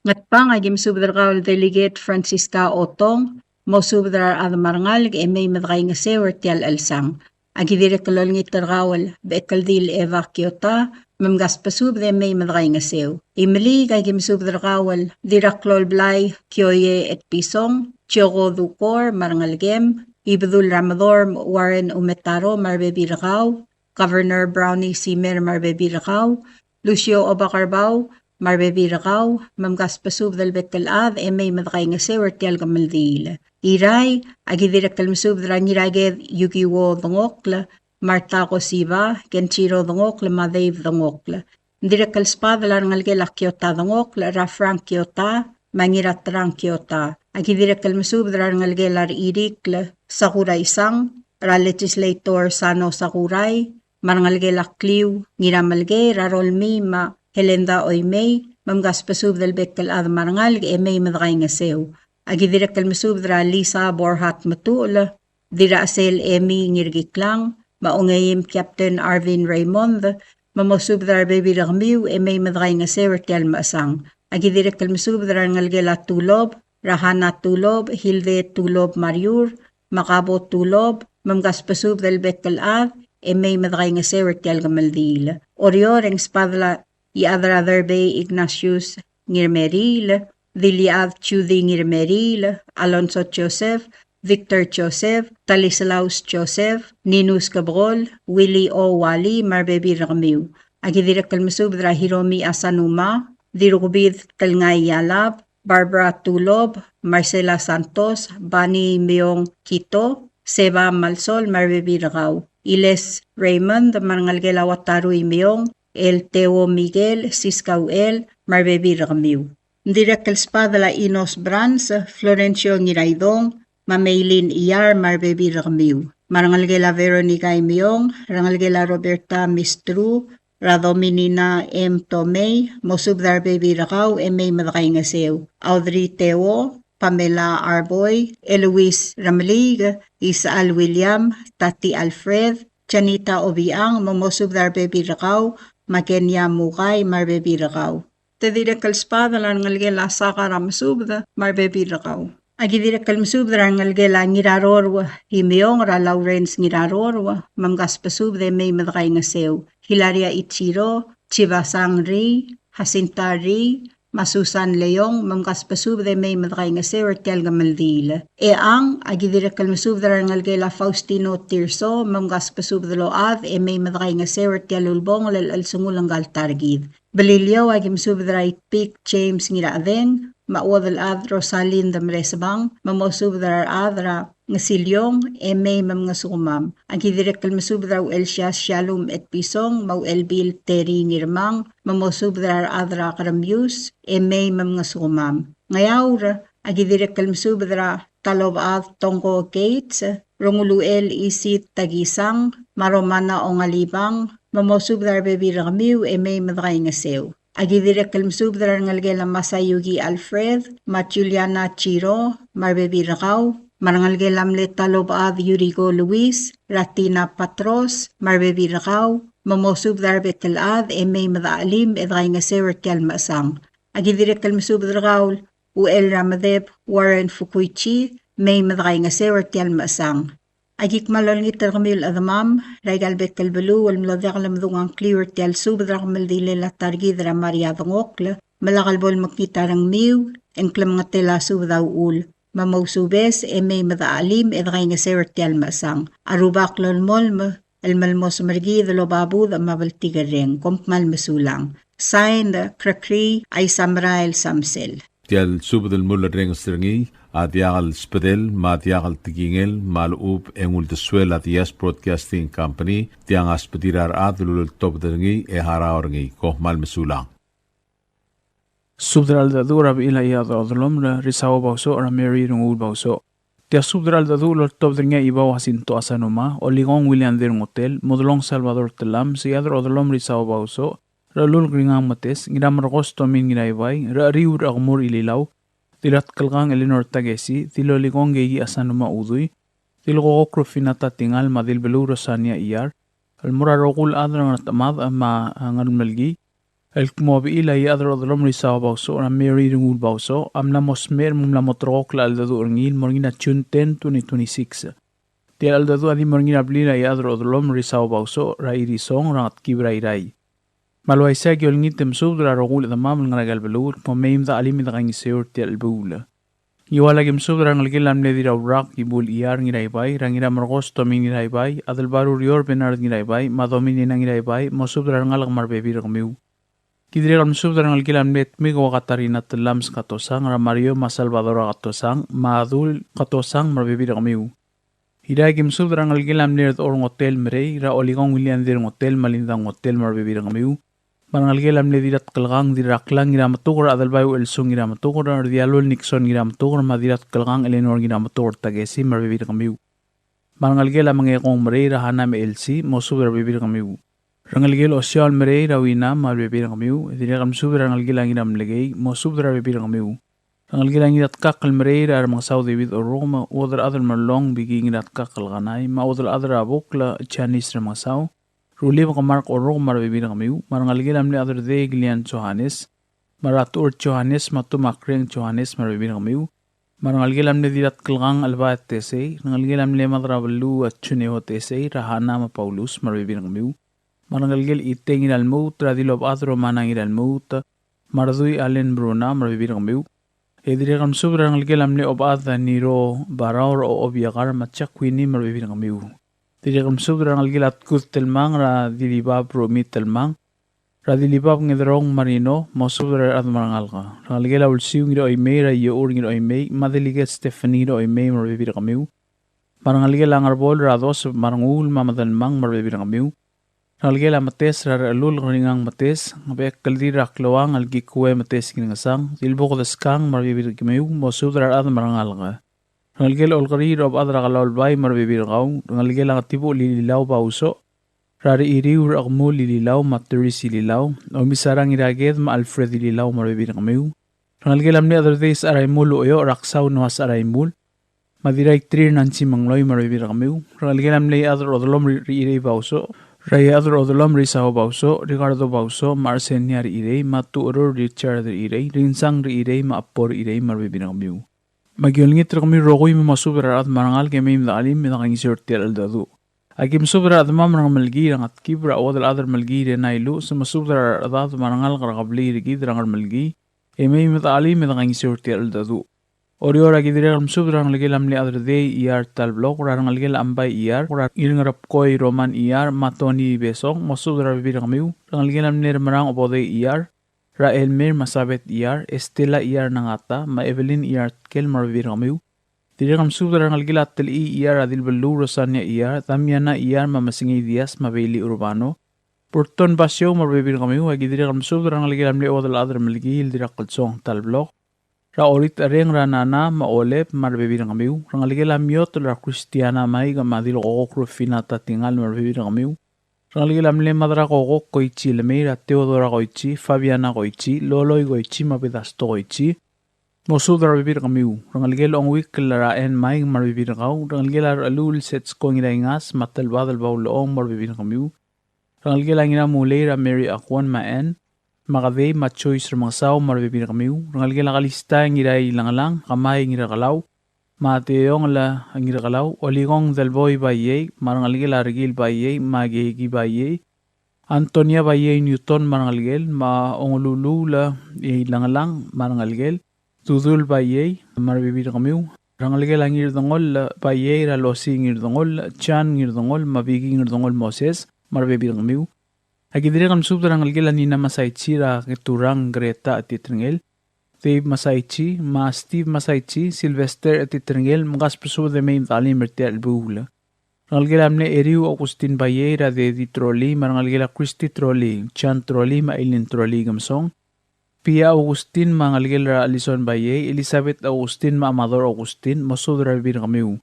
Ngatpang a ki mesubed er kau el Delegate Francisca Otong, mosubed er a rechad me a rengalek e mei me dekaingeseu er tia el chelsang. A ki dirrek el olengit er kau el Bechekeldil Eva Kiota, me mkasbesubed e mei me dekaingeseu. Imeliik a ki mesubed er kau el Dirraklolblai Kioie Etpison, Chioko Dukor me a rengelekem, Ibedul er a Medorm Warren Umetaro me a rebebil er kau, Governor Brownie Simer me a rebebil er kau, Lucio Obakerbau me a rebebil er kau, me mkasbesubed el bek el chad e mei me dekaingeseu er tia el kemeldiil. Irrai, a ki dirrek el mesubed er a Ngiraked Yukiwo Dengokl, Marta Kosiba, Kenshiro Dengokl, me a Dave Dengokl. Ng dirrek el sbadel a rengelekel a Kiota Dengokl, er a Frank Kiota, me a Ngiraterang Kiota. A ki dirrek el mesubed er a rengelekel a Rechirikl Sakurai Sang, er a Legislator Sano Sakurai, me a rengelekel a Kliu Ngiramelkei, er a Rolmii me a Helenda Oimei, me mkasbesubed el bek el chad me a rengalek e mei me dekaingeseu. A ki dirrek el mesubed er a Lisa Borhat Metuchel, Dirrachesel Emi Ngirkiklang, me a Ongeim Captain Arvin Raymond, me mosubed er a rebebil er kemiu e mei me dekaingeseu er tia el mechesang. A ki dirrek el mesubed er a rengelekel a Tulob, er a Hana Tulob, Hilde Tulob Mariur, me a Kabo Tulob, me mkasbesubed el bek el chad e mei me dekaingeseu er tia el kemeldiil. Oreor e ng sbadel a Iechad er a Derbei Ignatius Ngirmeriil, Diliechad Judy Ngirmeriil, Alonso Joseph, Victor Joseph, Talislaus Joseph, Ninus Kebekol, Willy O. Wally, me a rebebil er kemiu. Aki dirrek el mesubed er a Hiromi Asanuma, Dirukubid Telngai Yalab, Barbara Tulob, Marcela Santos, Bani Meong Kito, Seba Malsol, me a rebebil er kau. Iles Raymond, me a rengelekel a Wataru Imeong, el Teo Miguel, Siska Uchel, me a rebebil er kemiu. Ng dirrek el sbadel a Inos Brans, Florencio Ngiraidong, me a Meilin Iyar, me a rebebil er kemiu. Me a rengelekel a Veronica Imeong, rengelekel a Roberta Mistru, er a Dominina M. Tomei, mosubed er a rebebil er kau e mei me dekaingeseu. Audrey Teo, Pamela Arboy, Eloise Remeliik, Isal William, Tati Alfred, Janita Obiang, me mosubed er a rebebil er kau, me a Kenia Mukai, me a rebebil er kau. Te dirrek el sbadel a rengelekel a Saka er a Mesubed, me a rebebil er kau. Aki dirrek el mesubed er a rengelekel a Ngirarorou Imeong, er a Lawrence Ngirarorou, me mkasbesubed e mei me dekaingeseu. Hilaria Ichiro, Chibasang Ri, Jacinta Ri, me a Susan Leong, me mkasbesubed e mei me dekaingeseu er tia el kemeldiil. Eang, aki dirrek el mesubed er a rengelekel a Faustino Tirso, me mkasbesubed el ochad e mei me dekaingeseu er tia el ulebongel el chelsengul ngka el ta er kid. Beliliou, aki mesubed er a Itpik James Ngirachedeng, me a Uodelchad Rosalind Mresbang, me mosubed er a rechad er a Ngesiliong, e mei me mngesukemam. Aki dirrek el mesubed er a Uchelsias Shalom Etpison, me a Uchelbil Terry Ngirmang, me mosubed er a rechad er a Keremius, e mei me mngesukemam. Ngeaur, aki dirrek el mesubed er a Talobechad Tongko Gates, Renguluchel Isit Takisang, me a Romana Ongalibang, me mosubed er a rebebil er kemiu e mei me dekaingeseu. Aki dirrek el mesubed er a rengelekel a Masayuki Alfred, me a Juliana Chiro, me a rebebil er kau, me a rengelekel a mle Talobechad Yuriko Luis, er a Tina Patros, me a rebebil er kau, me mosubed er a rebek el chad e mei me dechelim e dekaingeseu er tia el mechesang. Aki dirrek el mesubed er kau, Uchel er a Medeb Warren Fukuichi, mei me dekaingeseu er tia el mechesang. Aki kmal olengit er kemiu el chedemam er aika el bek el beluu el mlo diak lemdung a ngkliu er tia el subed er a kemeldilel a ta er kid er a Maria Dengokl, me lak el bo lemekngit a rengmiu, e ng klemengetel a subed a uchul. Me mousubes e mei me dechelim e dekaingeseu er tia el mechesang. A Rubak lolemolem el melmos er kid el oba budech me a bltikerreng. Kom kmal mesulang. Signed, Krekrii Aisamerael Samsel. Tia el subed el mulerrenges er ngii a diak el sbedel me a diak el tekingel me a lechub e ng uldesuel a Diaz Broadcasting Company, tiang a sbedir a rechad el uleltobed er ngii e harau er ngii. Kom kmal mesulang. Subed er a cheldecheduch er a bechil a Iechad er a Odelomel Risao Bausoch er a Mary Renguul Bausoch. Tia subed er a cheldecheduch el oltobed er ngii a Ibau Jacinto Asanuma, Olikong William Dirngutel, Modelong Salvador Telam, Iechad er a Odelomel Risao Bausoch, Rechelulk Ringang Metes, Ngiramerkos Tomin Ngiraibai, Recheriu Rechekemur Ililau, Dirratkelkang Eleanor Takesi, Dilolikong Keiki Asanuma Udui, Dilkokok Rufina Tatingal, me a Dilbeluu Rosania Iyar, el mo er a rokui el chad er a Ngertemad me a Ngermelkii, el kmo a bechil a Iechad er a Odelomel Risao Bausoch er a Mary Renguul Bausoch a mla mo smecher me ng mla mo terrekokl a cheldecheduch er ngii el mo er ngii er a June ten, twenty twenty-six. Tia el cheldecheduch a di mo er ngii er a blil a Iechad er a Odelomel Risao Bausoch er a Irisong er a Ngetkib er a Irrai. Me a le uaisei e aki olengit e mesubed er a rokui el chedemam el ngar er aika el beluu el kmo mei me dechelim e dekaingeseu er tia el chelebuul. Ngiual aki mesubed er a rengelekel a mle Dirraurak Ibul Iyar Ngiraibai, er a Ngiramerkos Tomin Ngiraibai, Adelbaru Rior Bernard Ngiraibai, me a Dominina Ngiraibai, mosubed er a rengalek me a rebebil er kemiu. Ki dirrek el mesubed er a rengelekel a mle Tmiko Katarina Telams Katosang, er a Mario me a Salvador Katosang, me a Dul Katosang me a rebebil er kemiu. Irrai aki mesubed er a rengelekel a mle Rdechor Ngotel Merei, er a Olikong William Dirngotel me a Linda Ngotel me a rebebil er kemiu. Me a rengelekel a mle Dirratkelkang Dirraklang Ngirametuker, er a Adelbai Uchelsung Ngirametuker, er a Dialul Nixon Ngirametuker, me a Dirratkelkang Eleanor Ngirametuker Takesi me a rebebil er kemiu. Me a rengelekel a Mengekong Merei, er a Hana me a Elsie, mosubed er a rebebil er kemiu. Rengelekel Osiaol Merei, er a Wina me a rebebil er kemiu. Dirrek el mesubed er a rengelekel a Ngiramlekei, mosubed er a rebebil er kemiu. Rengelekel a Ngiratkakl Merei, er a Remengesau David Orrukem, Uodelchad er a Merlong Biki Ngiratkakl Kanai, me a Uodelchad er a Bukl Janis Remengesau, Rulibek Mark Orrukem me a rebebil er kemiu. Me a rengelekel a mle Chad er a Dei Kilian Johannes, me a Ratuchur Johannes, me a Tumakreng Johannes me a rebebil er kemiu. Me a rengelekel a mle Dirratkelkang Elbaet Tesei, rengelekel a mle Mad er a Beluu Juneo Tesei, er a Hana me a Paulus me a rebebil er kemiu. me a rengelekel a Itei Ngiralmuut, er a Dilobechad Romana Ngiralmuut, me a Redui Allen Bruna, me a rebebil er kemiu. E dirrek el mesubed er a rengelekel a mle Obechad Niro Barau er a Obiakar, me a Jack Winnie, me a rebebil er kemiu. Dirrek el mesubed er a rengelekel a Tkud Telmang, er a Dilibab Rumi Telmang, er a Dilibab Ngederong Marino, mosubed er a rechad me a rengalek. Rengelekel a Ulsiu Ngiroimei, er a Iour Ngiroimei, me a Delegate Stephanie Ngiroimei, me a rebebil er kemiu. Me a rengelekel a Ngerbol, er a Dos, me a Renguul, me a Medelmang, me a rebebil er kemiu. Rengelekel a Metes, er a Rechelulk Ringang Metes, Ngebechek el Dirrakleuang el Kikue Metes Ngirengesang, Dilbok Deskang, me a rebebil er kemiu, mosubed er a rechad me a rengalek. Rengelekel Olkeriil er a Obechad er a Kalaulbai, me a rebebil er kau. Rengelekel a Ngetibuch Lililau Bausoch, er a Rechiriu er a Kemul Lililau, me a Teris Lililau, Omisarang Iraked, me a Alfred Lililau, me a rebebil er kemiu. Rengelekel a mle Chederdei Secharaimul Ucheoch, er a Ksau Noah Secharaimul, me a Dirraitrir Nancy Mengloi, me a rebebil er kemiu. Rengelekel a mle Iechad er a Odelom Ri-, Rechirei Bausoch, er a Iechad er a Odelom Risao Bausoch, Ricardo Bausoch, me a Arsenia Rechirei, me a Tucherur Richard Rechirei, Ringsang Rechirei, me a Apor Rechirei, me a rebebil er kemiu. Me aki olengit er kemiu el rokui me mosubed er a rechad me a rengalek e mei me dechelim e dekaingeseu er tia el cheldecheduch. Aki mesubed er a rechedemam er a Ngermelkii, er a Ngetkib, er a Uodelchad er a Melkii, er a Nailuches, mosubed er a rechedad me a rengalek er a kebliil er kid er a Ngermelkii, e mei me dechelim e dekaingeseu er tia el cheldecheduch. Oreor, aki dirrek el mesubed er a rengelekel a mle Chederdei Iyar Talblok, er a rengelekel a Ambai Iyar, er a Ngirngerepkoi Roman Iyar, me a Tony Besong, mosubed er a rebebil er kemiu, rengelekel a mle Remerang Obodei Iyar, er a Elmer me a Sabeth Iyar, Estela Iyar Nangata, me a Evelyn Iyar Tkel, me a rebebil er kemiu. Dirrek el mesubed er a rengelekel a Telechii Iyar, er a Dilbeluu Rosania Iyar, Damiana Iyar, me a Mesengei Diaz, me a Bailey Urbano, Burton Basio, me a rebebil er kemiu. Aki dirrek el mesubed er a rengelekel a mle Uodelchad er a Melkii el Dirraklsong Talblok, er a Orit Areng, er a Nana, me a Olep, me a rebebil er kemiu. Rengelekel a Miot, er a Christiana Maik, me a Dilkokok Rufina Tatingal, me a rebebil er kemiu. Rengelekel a mle Madrakokok Koichi Lemei, er a Theodora Koichi, Fabiana Koichi, Loloi Koichi, me a Bedasto Koichi, mosubed er a rebebil er kemiu. Rengelekel a Ongeuikl, er a Ann Maik, me a rebebil er kau. Rengelekel a Rechelul Setsko Ngiraingas, me a Telbadel Baulechong, me a rebebil er kemiu. Rengelekel a Ngiramulei, er a Mary Akwon, me a Ann, me a Kedei, me a Joyce Remengesau, me a rebebil er kemiu. Rengelekel a Kalista Ngirailengelang, Kamai Ngirakelau, me a Teongel Ngirakelau, Olikong Delboi Baiei, me a rengelekel a Rekil Baiei, me a Keiki Baiei, Antonia Baiei Newton, me a rengelekel, me a Ongeluluul Ilengelang, me a rengelekel, Dudul Baiei, me a rebebil er kemiu. Rengelekel a Ngirdengoll Baiei, er a Losi Ngirdengoll, Jan Ngirdengoll, me a Biki Ngirdengoll Moses, me a rebebil er kemiu. Aki dirrek el mesubed er a rengelekel a Nina Masaichi, er a Keturang Greta Etiterngel, Dave Masaichi, me a Steve Masaichi, Sylvester Etiterngel, mkasbesubed e mei me dechelim er tia el chelebuul. Rengelekel a mle Eriu Augustin Baiei, er a Dedi Troli, me a rengelekel a Christy Troli, John Troli, me a Eileen Troli Kemesong. Pia Augustin, me a rengelekel er a Alison Baiei, Elizabeth Augustin, me a Amador Augustin, mosubed er a rebebil er kemiu.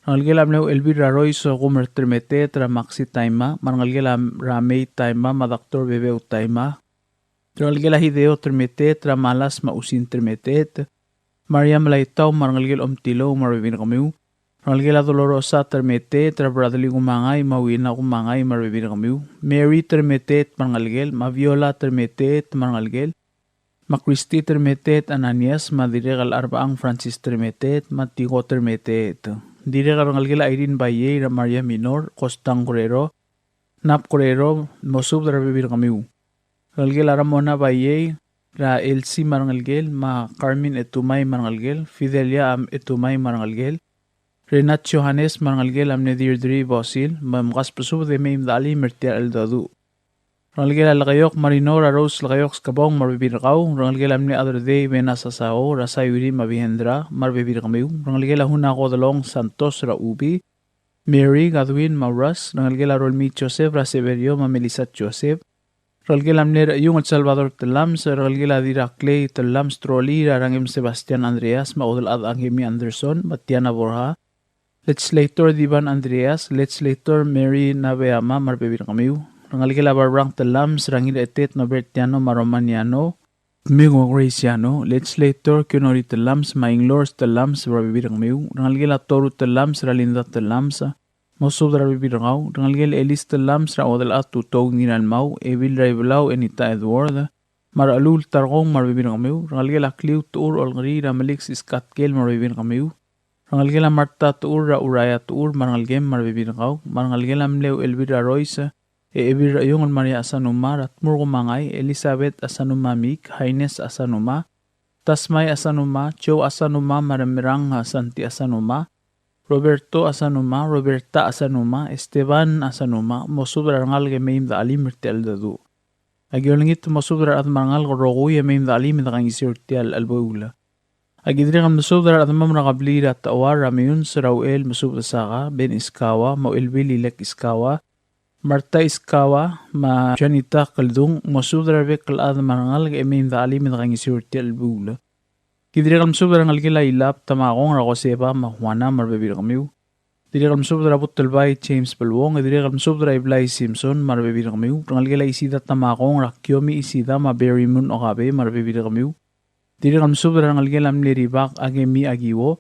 Rengelekel a mle Uchelbil er a Rois Kumer Termeteet, er a Maxi Taima, me a rengelekel a Ramei Taima, me a Doctor Bebeu Taima. Rengelekel a Hideo Termeteet, er a Malas me a Usin Termeteet, Maria Melaitau me a rengelekel Omtilou me a rebebil er kemiu. Rengelekel a Dolorosa Termeteet, er a Bradley Kumangai me a Wina Kumangai me a rebebil er kemiu. Mary Termeteet me a rengelekel, me a Viola Termeteet me a rengelekel, me a Christy Termeteet Ananias, me a dirrek el Arbang Francis Termeteet, me a Tiko Termeteet. Dirrek el rengelekel a Irene Baiei, er a Maria Minor, Kostang Guerrero, Nap Guerrero, mosubed er a rebebil er kemiu. Rengelekel a Ramona Baiei, er a Elsie me a rengelekel, me a Carmen Etumai me a rengelekel, Fidelia Am Etumai me a rengelekel, Renat Johannes me a rengelekel a mle Deirdre Bosil, me mkasbesubed e mei me dechelim er tia el cheldecheduch. Rengelekel a Lekeiok Marino, er a Rose Lekeiok Skebong me a rebebil er kau. Rengelekel a mle Chederdei Bena Sasao, er a Sayuri me a Bihendra me a rebebil er kemiu. Rengelekel a Hunako Delong Santos, er a Ubi, Mary, Godwin, me a Russ. Rengelekel a Rolmii Joseph, er a Severio me a Melissa Joseph. Rengelekel a mle Rechiungl Salvador Telams, rengelekel a Dirraklei Telams Troli, er a Rangem Sebastian Andreas, me a Udelchad Angemi Anderson, me a Tiana Borja. Legislator Divan Andreas, Legislator Mary Nabeama me a rebebil er kemiu. Rengelekel a Barbrang Telams, er a Ngiraetet Nobertiano me a Romaniano, Domingo Graciano, Legislator Kionori Telams, me a Inglors Telams me a rebebil er kemiu. Rengelekel a Toru Telams, er a Linda Telams, mosubed er a rebebil er kau. Rengelekel a Elis Telams, er a Uodelchad Tutou Ngiralmau, Ebil er a Ibelau Enita Edward, me a Rechelul Tarkong me a rebebil er kemiu. Rengelekel a Kliu Tuur Olkeriil, er a Melik Siskatkel me a rebebil er kemiu. Rengelekel a Marta Tuur, er a Uraia Tuur me a rengelekem me a rebebil er kau. Me a rengelekel a mle Uchelbil er a Rois, e Ebil er a Iung el Maria Asanuma, er a Tmur Kumangai, Elizabeth Asanuma Mik, Haines Asanuma, Tasmai Asanuma, Joe Asanuma, me a Remerang Santi Asanuma, Roberto Asanuma, Roberta Asanuma, Esteban Asanuma, mosubed er a rengalek e mei me de chelim er tia el cheldecheduch. Aki olengit mosubed er a rechad me a rengalek el rokui e mei me de chelim e de kaingeseu er tia el chelebuul. Aki dirrek el mesubed er a rechedemam er a kebliil er a Techuar, er a Meiuns, er a Uchel, mesubed er a Saka, Ben Iskawa, me a Uchelbil Ilek Iskawa, Marta Iskawa, me a Janita Keldung, mosubed er a rebek el chad me a rengalek e mei me de chelim e de kaingeseu er tia el chelebuul. Ki dirrek el mesubed er a rengelekel a Ilab Tamakong, er a Joseba me a Juana me a rebebil er kemiu. Dirrek el mesubed er a Butelbai James Beluong, e dirrek el mesubed er a Iblai Simpson me a rebebil er kemiu. Rengelekel a Isida Tamakong, er a Kiomi Isida me a Berry Moon Okabe me a rebebil er kemiu. Dirrek el mesubed er a rengelekel a mle Ribak Akemi Akiwo,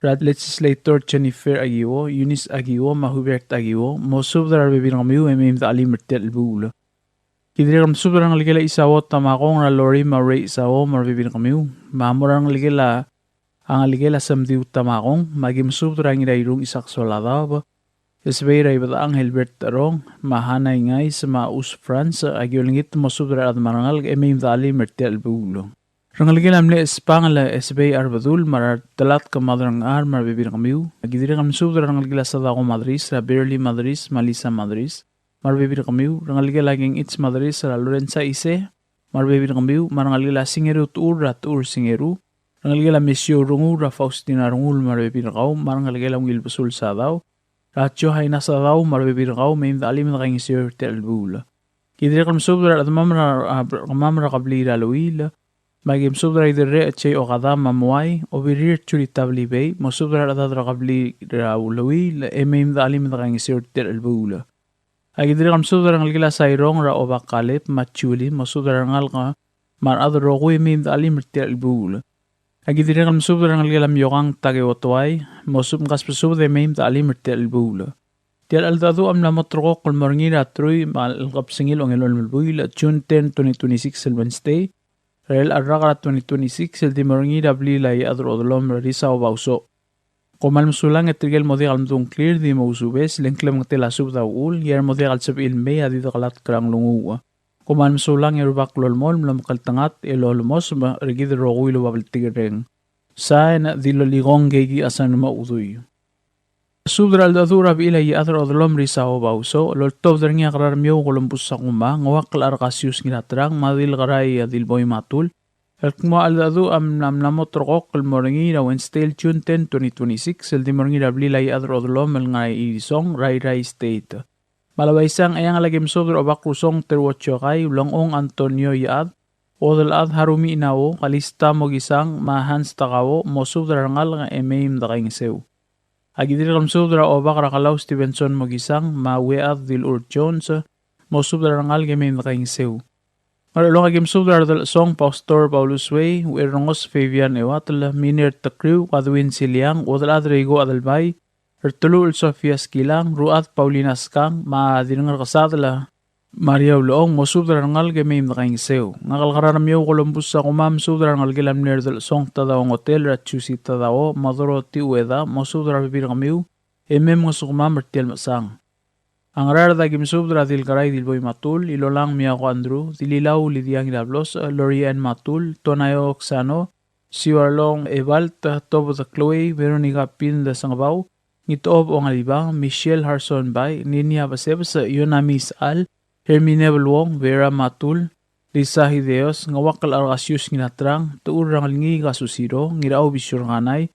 er a Legislator Jennifer Akiwo, Eunice Akiwo, me a Hubert Akiwo, mosubed er a rebebil er kemiu e mei me de chelim er tia el chelebuul. Ki dirrek el mesubed er a rengelekel a Isao Tamakong, er a Lori me a Rei Isao me a rebebil er kemiu, me a mo er a rengelekel a, a ngelekel a Semdiu Tamakong, me aki mesubed er a Ngirairung Isaac Soladaob, Esbei er a Ibedechang Hilbert Terong, me a Hana Ingais, me a Us Franz, aki olengit mosubed er a rechad me a rengalek e mei me de chelim er tia el chelebuul. Rengelekel a mle Espangel Esbei Arbedul, me a Telatk Madrangchar, me a rebebil er kemiu. Aki dirrek el mesubed er a rengelekel a Sadako Madris, er a Berly Madris, me a Lisa Madris, me a rebebil er kemiu. Rengelekel a Kengich Madris, er a Lorenza Ise, me a rebebil er kemiu. Me a rengelekel a Singeru Tuur, er a Tuur Singeru. Rengelekel a Mesio Rungul, er a Faustina Rungul, me a rebebil er kau. Me a rengelekel a Ungil Besul Sadau, er a Johaina Sadau, me a rebebil er kau, mei me de chelim e de kaingeseu er tia el chelebuul. Ki dirrek el mesubed er a rechedemam er a, a, kemam er a kebliil er a Luil, me aki mesubed er a Iderrech J. Okada me a Muai, Obirir Jurita Belibei, mosubed er a rechedad er a kebliil er a Luil, e mei me de chelim e de kaingeseu er tia el chelebuul. Aki dirrek el mesubed er a rengelekel a Sairong, er a Obak Kaleb me a Julie, mosubed er a rengalek me a rechad el rokui e mei me de chelim er tia el chelebuul. Aki dirrek el mesubed er a rengelekel a Miokang Takeo Tuai, mosubed, mkasbesubed e mei me de chelim er tia el chelebuul. Tia el cheldecheduch a mla mo ulterekokl el mo er ngii er a truich me a le kebesengil a ongelolem el buil, June ten, twenty twenty-six, el Wednesday, er a elecha el rak er a twenty twenty-six, el di mo er ngii er a blil a Iechad er a Odelom er a Risau Bausoch. Kom kmal mesulang e tirke el mo diak el mdung a ngklir, di mo ousubes, le ng klemengetel a subed a uchul, e a re mo diak el sebechir el mei a di dekelatk er a nglunguuch. Kom kmal mesulang e a Rubak lolemolem el omekngeltengat e lolemosem er kid el rokui el oba bltikerreng. Sain, Dilolikong Keiki Asanuma Udui. Subed er a cheldecheduch er a bechil a Iechad er a Odelom er a Isao Bausoch, el oltobed er ngii a Kerarmiou Columbus Sakuma, Ngeuakl Arkasius Ngiraterang, me a Dilkerai Dilboi Matul, el kmo a cheldecheduch a mla, mla mo ulterekokl el mo er ngii er a Wednesday el June ten, twenty twenty-six, el di mo er ngii er a blil a Iechad er a Odelom el ngar er a Irisong, er a Irrai State. Me a le uaisei e ng ngilai a ki mesubed er a Obak Rusong Teruo Chokai, Ulengchong Antonio Iechad, Uodelchad Harumi Inao, Kalista Mokisang, me a Hans Takao, mosubed er a rengalek e mei me de kaingeseu. Aki dirrek el mesubed er a Obak er a Kalau Stevenson Mokisang, me a Uead Dilur Jones, mosubed er a rengalek e mei me de kaingeseu. Ngerchelong a ki mesubed er a Redelchesong Pastor Paulus Wei, Uerrengos Fabian Euatel, Miner Tekriu, Kadwin Siliang, Uodelchad Reiko Adelbai, Erteluchel Sofia Skilang, Ruchad Paulina Skang, me a Dirrengerkesadel Maria Ulechong, mosubed er a rengalek e mei me de kaingeseu. Ngak el Kerarmiou Columbus Sakuma, mesubed er a rengelekel a mle Redelchesong Tadao Ngotel, er a Jusi Tadao, me a Dorothy Ueda, mosubed er a rebebil er kemiu, e mei mngesukemam er tia el mechesang. A Ngaraard a ki mesubed er a Dilkerai Dilboi Matul, Ilolang Miako Andrew, Dililau Lydia Ngirablos, Lori Ann Matul, Tonaio Oksano, Siuarlong Ebalt, Tobed Chloe, Veronica Pin de Sengebau, Ngitob Ongalibang, Michelle Harson Bai, Ninia Besebes, Yonami Sechal, Hermine Beluong, Vera Matul, Lisa Hideos, Ngeuakl Arkasius Ngiraterang, Techur Rangelngii Kasusiro, Ngirau Bisior Kanai,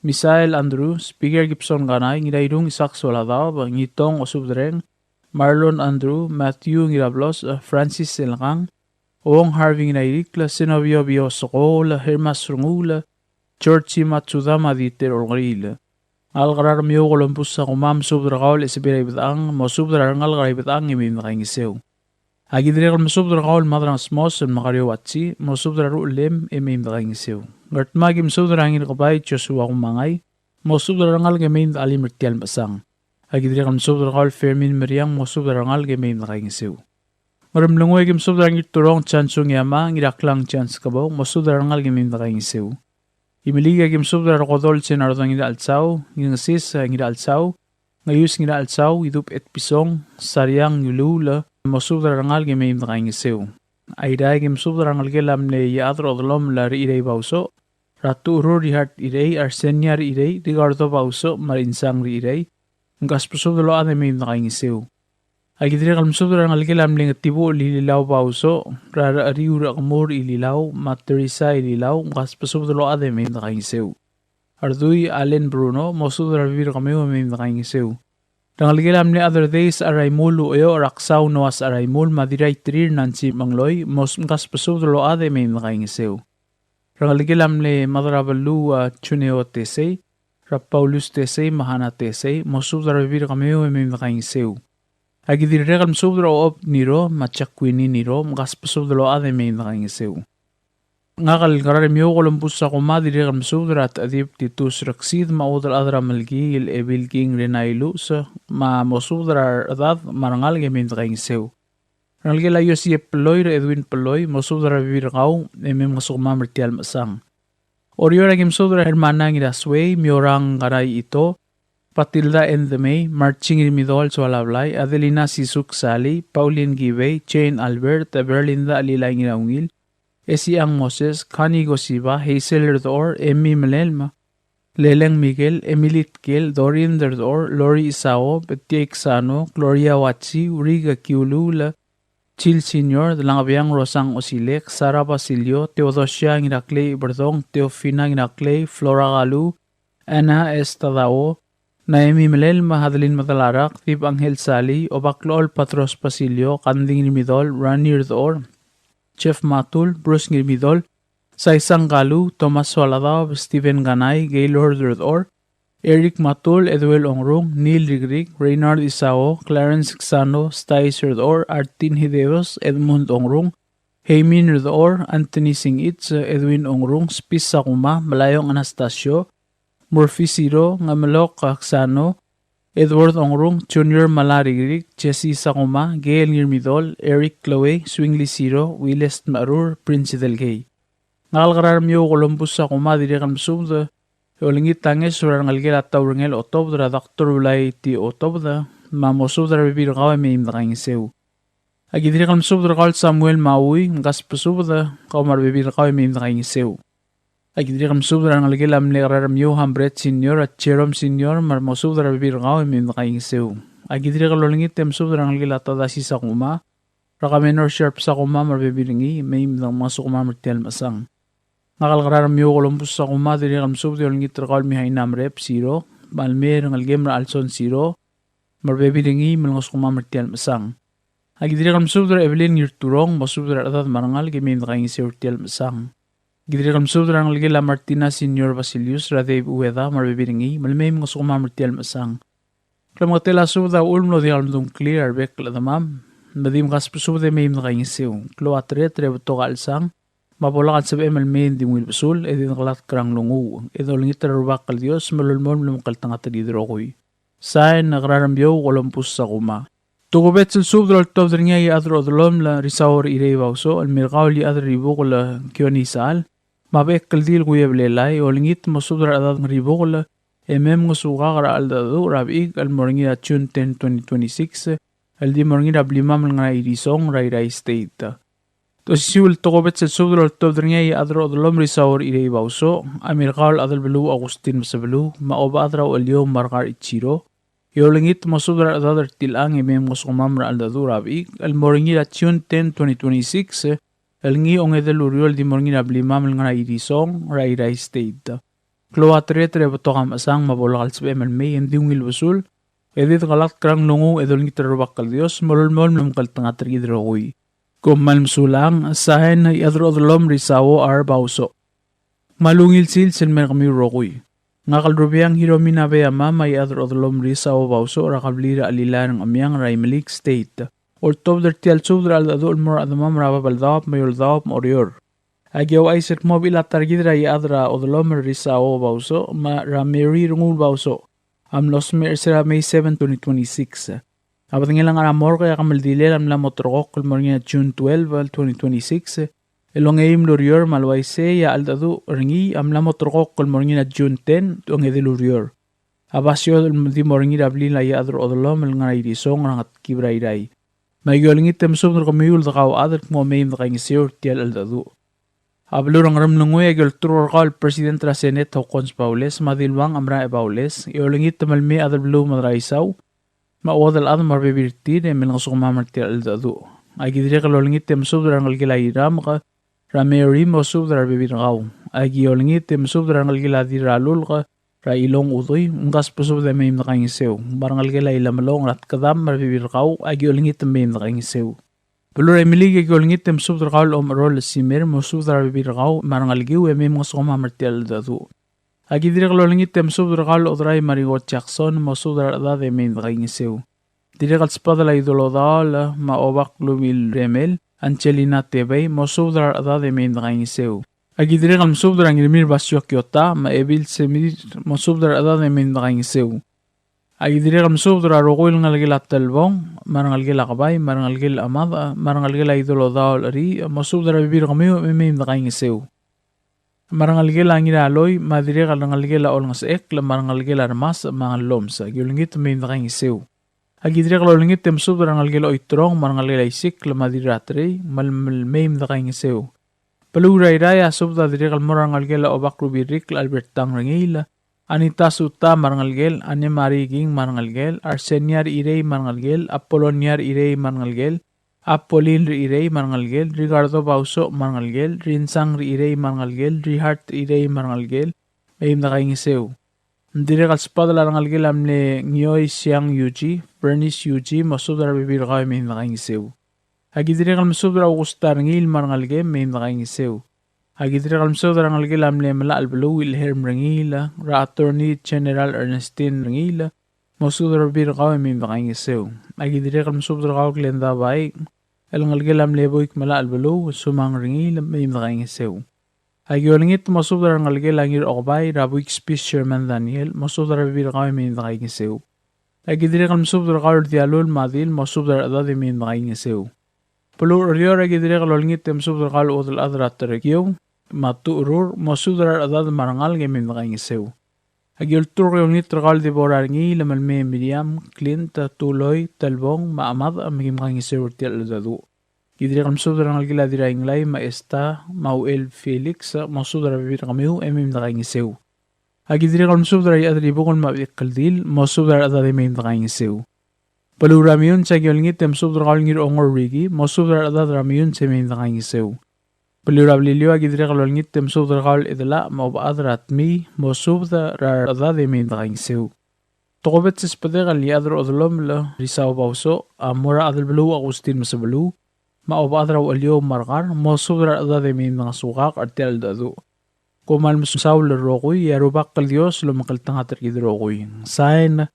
Misael Andrew, Speaker Gibson Kanai, Ngirairung Isaac Soladaob, Ngitong Osubedreng, Marlon Andrew, Matthew Ngirablos, Francis Selkang, Ong Harvey Ngirairikl, Senobio Bio Sokol, Hermas Rengul, George Matsuda me a Dieter Olkeriil. Ngak el Kerarmiou Columbus Sakuma, mesubed er kau el Esebei er a Ibedechang, mosubed er a rengalek er a Ibedechang e mei me de kaingeseu. A ki dirrek el mesubed er kau el Madrang Smos el Makario Watsi, mosubed er a ruchelem e mei me de kaingeseu. Ngardmau a ki mesubed er a Ngirkebai Joshua Kumangai, mosubed er a rengalek e mei me de chelim er tia el mechesang. A ki dirrek el mesubed er kau el Fermin Meriang, mosubed er a rengalek e mei me de kaingeseu. Ngeremlengui a ki mesubed er a Ngirturong Chansung Yama, Ngiraklang Chans Kebou, mosubed er a rengalek e mei me de kaingeseu. Imeliik a ki mesubed er a Rekodol Senardong Ngirachelsau, Ngirngesis Ngirachelsau, Ngeius Ngirachelsau, Idub Etpison, Sariang Ngilul, mosubed er a rengalek e mei me dekaingeseu. Airai, aki mesubed er a rengelekel a mle Iechad er a Odelomel a Rechirei Bausoch, er a Tucherur Richard Irei, Arsenia Rechirei, Ricardo Bausoch, me a Insang Rechirei, mkasbesubed el ochad e mei me dekaingeseu. Aki dirrek el mesubed er a rengelekel a mle Ngetibuchel Ililau Bausoch, er a Recheriu er a Kemur Ililau, me a Teresa Ililau, mkasbesubed el ochad e mei me dekaingeseu. Ardui Allen Bruno, mosubed er a rebebil er kemiu e mei me dekaingeseu. Rengelekel a mle Other Days a Raimul Ueo, er a Ksau Noas a Raimul, me a Dirraiterir Nancy Mengloi, mos-, mkasbesubed el ochad e mei me dekaingeseu. Rengelekel a mle Madrabeluu a Juneo Tesei, er a Paulus Tesei, me a Hana Tesei, mosubed er a rebebil er kemiu e mei me dekaingeseu. Aki dirrek el mesubed er a Ochob Niro, me a Jacquini Niro, mkasbesubed el ochad e mei me dekaingeseu. Ngak el Keraremiou Columbus Sakuma, dirrek el mesubed er a Techedib Titus Reksid, me a Uodelchad er a Melkiil Ebil King Renai Luches, me mosubed er a rechedad me a rengalek e mei me dekaingeseu. Rengelekel a Iosiep Peloi, er a Edwin Peloi, mosubed er a rebebil er kau, e mei mngesukemam er tia el mechesang. Oreor, aki mesubed er a Hermana Ngirasuei, Miorang Karai Ito, Patilda Endemei, Marching Rimidol Soalablai, Adelina Sisuk Sali, Pauline Kibei, Jane Albert, Berlinda Lilai Ngiraungil, Esiang Moses, Connie Kosiba, Hazel Erdor, Emmy Melelma, Leleng Miguel, Emily Tkel, Dorin Derdor, Lori Isao, Betie Ksano, Gloria Wachi, Uriga Kiulula, Jill Senior, Delangebiang Rosang Osilek, Sara Basilio, Theodosia Ngiraklei Berdong, Teofina Ngiraklei, Flora Galu, Anna Estadao, Naemi Melel, me a Adeline Madalarak, Dib Angel Sali, Obaklol Patros Basilio, Kanding Ngirmidol, Rani Rdor, Jeff Matul, Bruce Ngirmidol, Saisang Kalu, Thomas Soaladaob, Stephen Kanai, Gaylord Rdor, Eric Matul, Eduel Ongrung, Neil Rigrig, Reynard Isao, Clarence Ksano, Stais Rdor, Artin Hideos, Edmund Ongrung, Heimin Rdor, Anthony Singich, Edwin Ongrung, Spis Sakuma, Melaiong Anastasio, Murphy Siro, Ngemelok Ksano, Edward Ongrung, Junior Malarigrig, Jesse Sakuma, Gail Ngirmidol, Eric Chloe, Swingly Siro, Willis Tmarur, Prince Delgei. Ngak el Kerarmiou Columbus Sakuma, dirrek el mesubed e olengit a ngeso er a rengelekel a Taurengel Otobed, er a Doctor Ulai T. Otobed, me mosubed er a rebebil er kau e mei me dekaingeseu. Aki dirrek el mesubed er kau el Samuel Maui, mkasbesubed, kau me a rebebil er kau e mei me dekaingeseu. Aki dirrek el mesubed er a rengelekel a mle Kerarmiou Hambret Senior, a Jerome Senior, me mosubed er a rebebil er kau e mei me dekaingeseu. Aki dirrek el olengit e mesubed er a rengelekel a Tadasi Sakuma, er a Kamenor Sharp Sakuma me a rebebil er ngii, mei me dekaingesukemam er tia el mechesang. Ngak el Kerarmiou Columbus Sakuma, dirrek el mesubed e olengit er kau el Mihaina Merep Siro, me a lemei er a rengelekem er a Alson Siro, me a rebebil er ngii, me lengesukemam er tia el mechesang. Aki dirrek el mesubed er a Evelyn Ngirturong, mosubed er a rechedad me a rengalek e mei me dekaingeseu er tia el mechesang. Aki dirrek el mesubed er a rengelekel a Martina Senior Basilius, er a Dave Ueda, me a rebebil er ngii, me lemei me lengesukemam er tia el mechesang. Klemengetel a subed a uchul me ng diak el medung a ngklir a rebek el chedemam, me di mkasbesubed e mei me dekaingeseu. Klou a tereter e betok a chelsang, me a bo lak el sebechem el mei e ng di ungil besul, e di dekelatk er a nglunguuch, e dolengit er a Rubak el Dios, me lolemolem el omekngeltengat er kid el rokui. Sain, Kerarmiou Columbus Sakuma. Tokubets el subed el oltobed er ngii a Iechad er a Odelomel Risao Rechirei Bausoch, el mo er kau el Iechad er a Ribukel Kione Isechal, me a bechek el dil Kuiebelelai, olengit mosubed er a rechedad er a Ribukel, e mei mngesukak er a cheldecheduch er a bechik el mo er ngii er a June ten, twenty twenty-six, el di mo er ngii er a blimam el ngar er a Irisong er a Irrai State. Te osisiu el tokubets el subed el oltobed er ngii a Iechad er a Odelomel Risao Rechirei Bausoch, a mo er kau el Chadelbeluu Augustin Mesebeluu, me a Obechad er a Ucheliou Margar Ichiro, e olengit mosubed er a rechedad er tilechang e mei mngesukemam er a cheldecheduch er a bechik el mo er ngii er a June ten, twenty twenty-six, el ngii a ongedei el ureor el di mo er ngii er a blimam el ngar er a Irisong er a Irrai State. Klou a tereter e betok a mechesang, me a bo lak el sebechem el mei e ng di ungil besul, e di dekelatk er a nglunguuch e dolengit er a Rubak el Dios, me lolemolem el omekngeltengat er kid el rokui. Kom kmal mesulang. Sain, Iechad er a Odelomel Risao R. Bausoch. Me a ungil sils el mo er kemiu el rokui. Ngak el Rubeang Hiromina Beiama, me a Iechad er a Odelomel Risao Bausoch, er a kebliil er a Chelilai er a Ngchemiang er a Imeliik State, oltobed er tia el subed er a cheldecheduch el mo er a chedemam er a Babeldaob me a Eouldaob me a Oreor. Aki ouchais el kmo a bechil a ta er kid er a Iechad er a Odelomel Risao Bausoch, me a Mary Renguul Bausoch, a mlo smecher er sel May seven, twenty twenty-six. A bedengel a ngar er a morgue e a kemeldilel a mla mo ulterekokl el mo er ngii a June twelve, twenty twenty-six, el ongeim el ureor, me a le uaisei e a cheldecheduch er ngii a mla mo ulterekokl el mo er ngii a June ten, ongedei el ureor. A basio el di mo er ngii er a blil a Iechad er a Odelomel el ngar er a Irisong er a Ngetkib er a Irrai. Me aki olengit e mesubed er kemiu el dekau chad el kmo mei me dekaingeseu er tia el cheldecheduch. A beluu er a Ngeremlengui, aki olturk er kau el President er a Senate Hokkons Baules, me a Diluang Amrae Baules, e olengit me le mei a chad er a beluu me a Deraisau, me a chuodel chad me a rebebil er tir e mei mngesukemam er tia el cheldecheduch. Aki dirrek el olengit e mesubed er a rengelekel a Iramk, er a Mary, mosubed er a rebebil er kau. Aki olengit e mesubed er a rengelekel a Dirralulk, er a Ilong Udui, mkasbesubed e mei me dekaingeseu. Me a rengelekel a Ilemelong er a Tkedam me a rebebil er kau, aki olengit e mei me dekaingeseu. Beluu er a Imeliik, aki olengit e mesubed er kau el Omerol Simer, mosubed er a rebebil er kau me a rengelekiu e mei mngesukemam er tia el cheldecheduch. Aki dirrek el olengit e mesubed er kau el Oderai Marigot Jackson, mosubed er a rechedad e mei me dekaingeseu. Dirrek el sbadel a Idolodaol me a Obak Lubil Remel, Angelina Tebei, mosubed er a rechedad e mei me dekaingeseu. Aki dirrek el mesubed er a Ngirmir Basio Kiota, me a Ebil Semir, mosubed er a rechedad e mei me dekaingeseu. Aki dirrek el mesubed er a rokui el ngelekel a Telbong, me a rengelekel a Kebai, me a rengelekel a Mad, me a rengelekel a Idolodaol Ri, mosubed er a rebebil er kemiu e mei me dekaingeseu. Me a rengelekel a Ngiraloi, me a dirrek el rengelekel a Olengesekl, me a rengelekel a Remas, me a Ngellomes, aki olengit e mei me dekaingeseu. Aki dirrek el olengit e mesubed er a rengelekel a Oiterong, me a rengelekel a Isikl, me a Dirraterei, me le mei me dekaingeseu. Beluu er a Irrai, a subed a dirrek el mo er a rengelekel a Obak Rubirikl Albert Tang Rengiil, Anita Suta me a rengelekel, Anne Marie King me a rengelekel, Arsenia Rirei me a rengelekel, Apolonia Rirei me a rengelekel, Apolin Rirei me a rengelekel, Ricardo Bausoch me a rengelekel, Rinsang Rirei me a rengelekel, Rihart Rirei me a rengelekel, mei me dekaingeseu. Ng dirrek el sbadel a rengelekel a mle Ngioi Siang Yuji, Bernice Yuji, mosubed er a rebebil er kau e mei me dekaingeseu. Aki dirrek el mesubed er a Augusta Rengiil me a rengelekem, mei me dekaingeseu. Aki dirrek el mesubed er a rengelekel a mle Melachelbeluu Wilhelm Rengiil, er a Attorney General Ernestine Rengiil, mosubed er a rebebil er kau e mei me dekaingeseu. Aki dirrek el mesubed er kau el Glenda Bai, el ngelekel a mle Buik Melachelbeluu Sumang Rengiil, mei me dekaingeseu. Aki olengit mosubed er a rengelekel a Ngirokebai er a Buik Spis Sherman Daniel, mosubed er a rebebil er kau e mei me dekaingeseu. Aki dirrek el mesubed er kau el Dialul Madil, mosubed er a rechedad e mei me dekaingeseu. Beluu er a Oreor, aki dirrek el olengit e mesubed er kau el chuodel chad er a Terekiou me a Tucherur, mosubed er a rechedad me a rengalek e mei me dekaingeseu. Aki olturk e olengit er kau el Deborah Rengiil, me le mei Miriam, Clint, Tuloi, Telbong, me a Mad, me kim kaingeseu er tia el cheldecheduch. Ki dirrek el mesubed er a rengelekel a Dirraingelai me a Esta me a Uchel Felix, mosubed er a rebebil er kemiu e mei me dekaingeseu. Aki dirrek el mesubed er a Iechad er a Ibukel me a Bechikldil, mosubed er a rechedad e mei me dekaingeseu. Beluu er a Meyuns, aki olengit e mesubed er kau el Ngirongor Ricky, mosubed er a rechedad er a Meyuns e mei me dekaingeseu. Beluu er a Beliliou, aki dirrek el olengit e mesubed er kau el Chedelach me a Obechad er a Tmii, mosubed er a rechedad e mei me dekaingeseu. Tokubets el sbedek el Iechad er a Odelomel Risau Bausoch a mo er a Chadelbeluu Augustin Mesebeluu me a Obechad er a Ucheliou Markar, mosubed er a rechedad e mei me dengesukak er tia el cheldecheduch. Kom kmal mesaul el rokui, e a Rubak el Dios a lomekngeltengat er kid el rokui. Sain,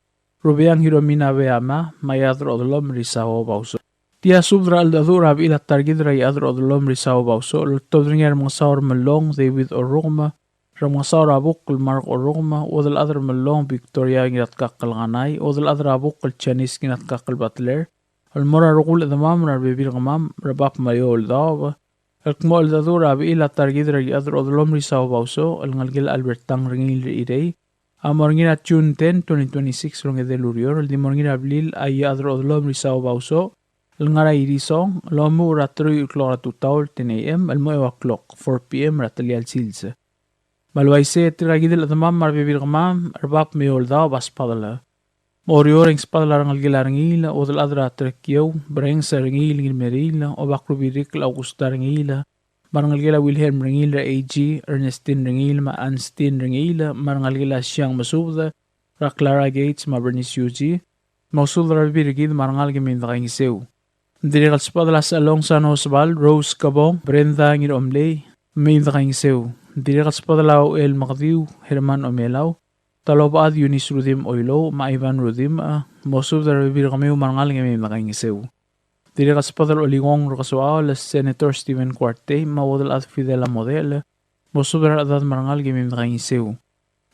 Rubeang Hiromina Beama, me a Iechad er a Odelomel Risau Bausoch. Tia subed er a cheldecheduch er a bechil a ta er kid er a Iechad er a Odelomel Risau Bausoch, el oltobed er ngii a Remengesau er a Mellong David Orrukem, Remengesau er a Buk el Mark Orrukem, Uodelchad er a Mellong Victoria Ngiratkakl Kanai, Uodelchad er a Buk el Janice Ngiratkakl Butler, el mo er a rokui el chedemam er a rebebil er kemam er a bab me a eou el daob, el kmo cheldecheduch er a bechil a ta er kid er a Iechad er a Odelomel Risau Bausoch, el ngelekel a Albert Tang Rengiil Rirei, a mo er ngii er a June ten, twenty twenty-six, el ongedei el ureor, el di mo er ngii er a blil a Iechad er a Odelomel Risau Bausoch, el ngar er a Irisong, el omuchel er a teruich el klok er a tutau el ten A M, el mo eua el klok, four P M, er a telial sils. Me a le uaisei e tirka kid el chedemam me a rebebil er kemam er a bab me a eou el daob a sbadel. Me a Oreor e ng sbadel a rengelekel a Rengiil, Uodelchad er a Terekiou, Berenges Rengiil Ngirmeriil, Obak Rubirikl Augusta Rengiil, me a rengelekel a Wilhelm Rengiil er a A G, Ernestine Rengiil, me a Anstine Rengiil, me a rengelekel a Siang Mesubed, er a Clara Gates me a Bernice Yuji, mosubed er a rebebil er kid me a rengalek e mei me dekaingeseu. Ng dirrek el sbadel a Sechalong Sano Sebal, Rose Kebong, Brenda Ngiromlei, mei me dekaingeseu. Ng dirrek el sbadel a Uchel Mekediu, Herman Omelau, Talobechad Eunice Rudimch Oilouch, me a Ivan Rudimch, mosubed er a rebebil er kemiu me a rengalek e mei me dekaingeseu. Dirrek el sbadel a Olikong er a Kesoaol, Senator Stephen Kuartei, me a Uodelchad Fidel Amodel, mosubed er a rechedad me a rengalek e mei me dekaingeseu.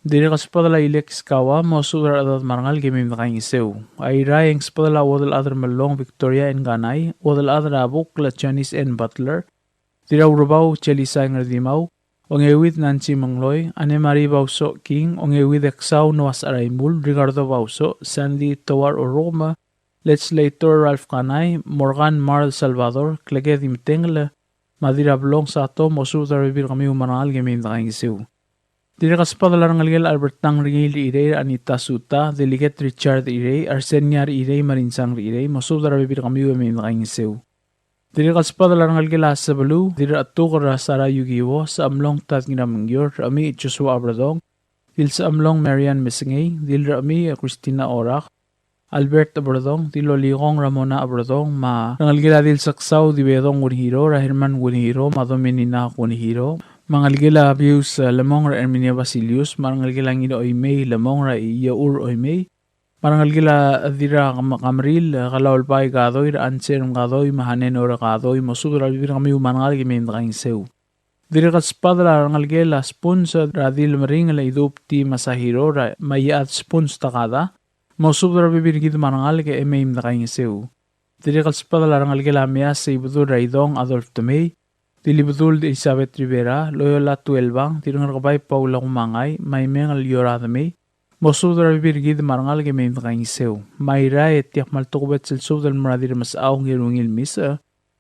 Dirrek el sbadel a Ilex Kawa, mosubed er a rechedad me a rengalek e mei me dekaingeseu. A Irrai e ng sbadel a Uodelchad er a Mellong Victoria N. Kanai, Uodelchad er a Buk el Janice N. Butler, Dirraurebau Chelisa Ngerdimau, Ongeuid Nancy Mengloi, Anne Marie Bausoch King, Ongeuid Eksau Noah Saraimul, Ricardo Bausoch, Sandy Toar Orrukem, Legislator Ralph Kanai, Morgan Marl Salvador, Kleked Imtengel, me a Dirrablong Sato, mosubed er a rebebil er kemiu me a rengalek e mei me dekaingeseu. Dirrek el sbedel a rengelekel a Albert Tang Ringil Irei, Anita Suta, Delegate Richard Irei, Arsenia Irei, me a Rinsang Irei, mosubed er a rebebil er kemiu e mei me dekaingeseu. Dirrek el sbedel a rengelekel a Sebeluu, Dirrachetuker Sara Yukiwo, Sechemlong Tad Ngiramengior, Rechemiich Joshua Oberdong, Dilsechemlong Marian Mesengei, Dilrechemiich Christina Orak, Albert Oberdong, Dilolikong Ramona Oberdong, me a rengelekel a Dilseksau Dibedong Kunihiro, er a Herman Kunihiro, me a Domenina Kunihiro, me a rengelekel a Bius, eh, Lemong, er a Herminia Basilius, me a rengelekel a Ngiraoimei Lemong, er a Iechur Oimei, me a rengelekel a Dirra Kam-, Kamril, eh, Kalaulbai Kadoi, er a Anselm Kadoi, me a Hanenor Kadoi, mosubed er a rebebil er kemiu me a rengalek e mei me dekaingeseu. Dirrek el sbedel a rengelekel a Spuns er a Dilmeringel Idub T. Masahiro, er a Maiad Spuns Takada, mosubed er a rebebil er kid me a rengalek e mei me dekaingeseu. Dirrek el sbedel a rengelekel a Meas Ibedul er a Idong Adolf Temei, Dilibedul Elizabeth Rivera, Loyola Tuelbang, Dirrengerkebai Paula Kumangai, me a Imengel Iora Temei, mosubed er a rebebil er kid me a rengalek e mei me dekaingeseu. Me a Irrai e tia kmal tokubets el subed el mo er a Dirremesechau Ngirungil Misech,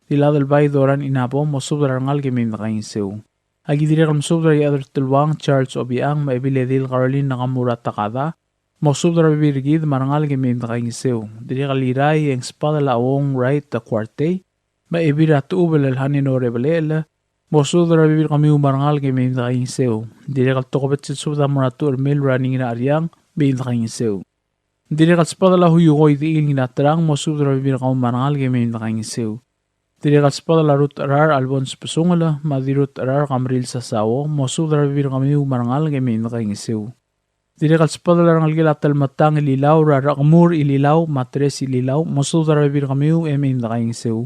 Diladelbai Doran Inabo, mosubed er a rengalek e mei me dekaingeseu. Aki dirrek el mesubed er a Iechad er a Teluang Charles Obichang, me a Ebiledil Caroline Nakamura Takada, mosubed er a rebebil er kid me a rengalek e mei me dekaingeseu. Dirrek el Irrai e ng sbedel a Uong Wright Kuartei, me a Ebil er a Techubel el Hanenor Ebelechel, mosubed er a rebebil er kemiu me a rengalek e mei me dekaingeseu. Dirrek el tokubets el subed a mo er a Tuchermel er a Ningiracheriang, mei me dekaingeseu. Dirrek el sbedel a Huyukoi Dechil Ngiraterang, mosubed er a rebebil er kau me a rengalek e mei me dekaingeseu. Dirrek el sbedel a Rutecherar Albons Besungel, me a Dirrutecherar Kamril Sasao, mosubed er a rebebil er kemiu me a rengalek e mei me dekaingeseu. Dirrek el sbedel a rengelekel a Telmetang Ililau, er a Rekemur Ililau, me a Teres Ililau, mosubed er a rebebil er kemiu e mei me dekaingeseu.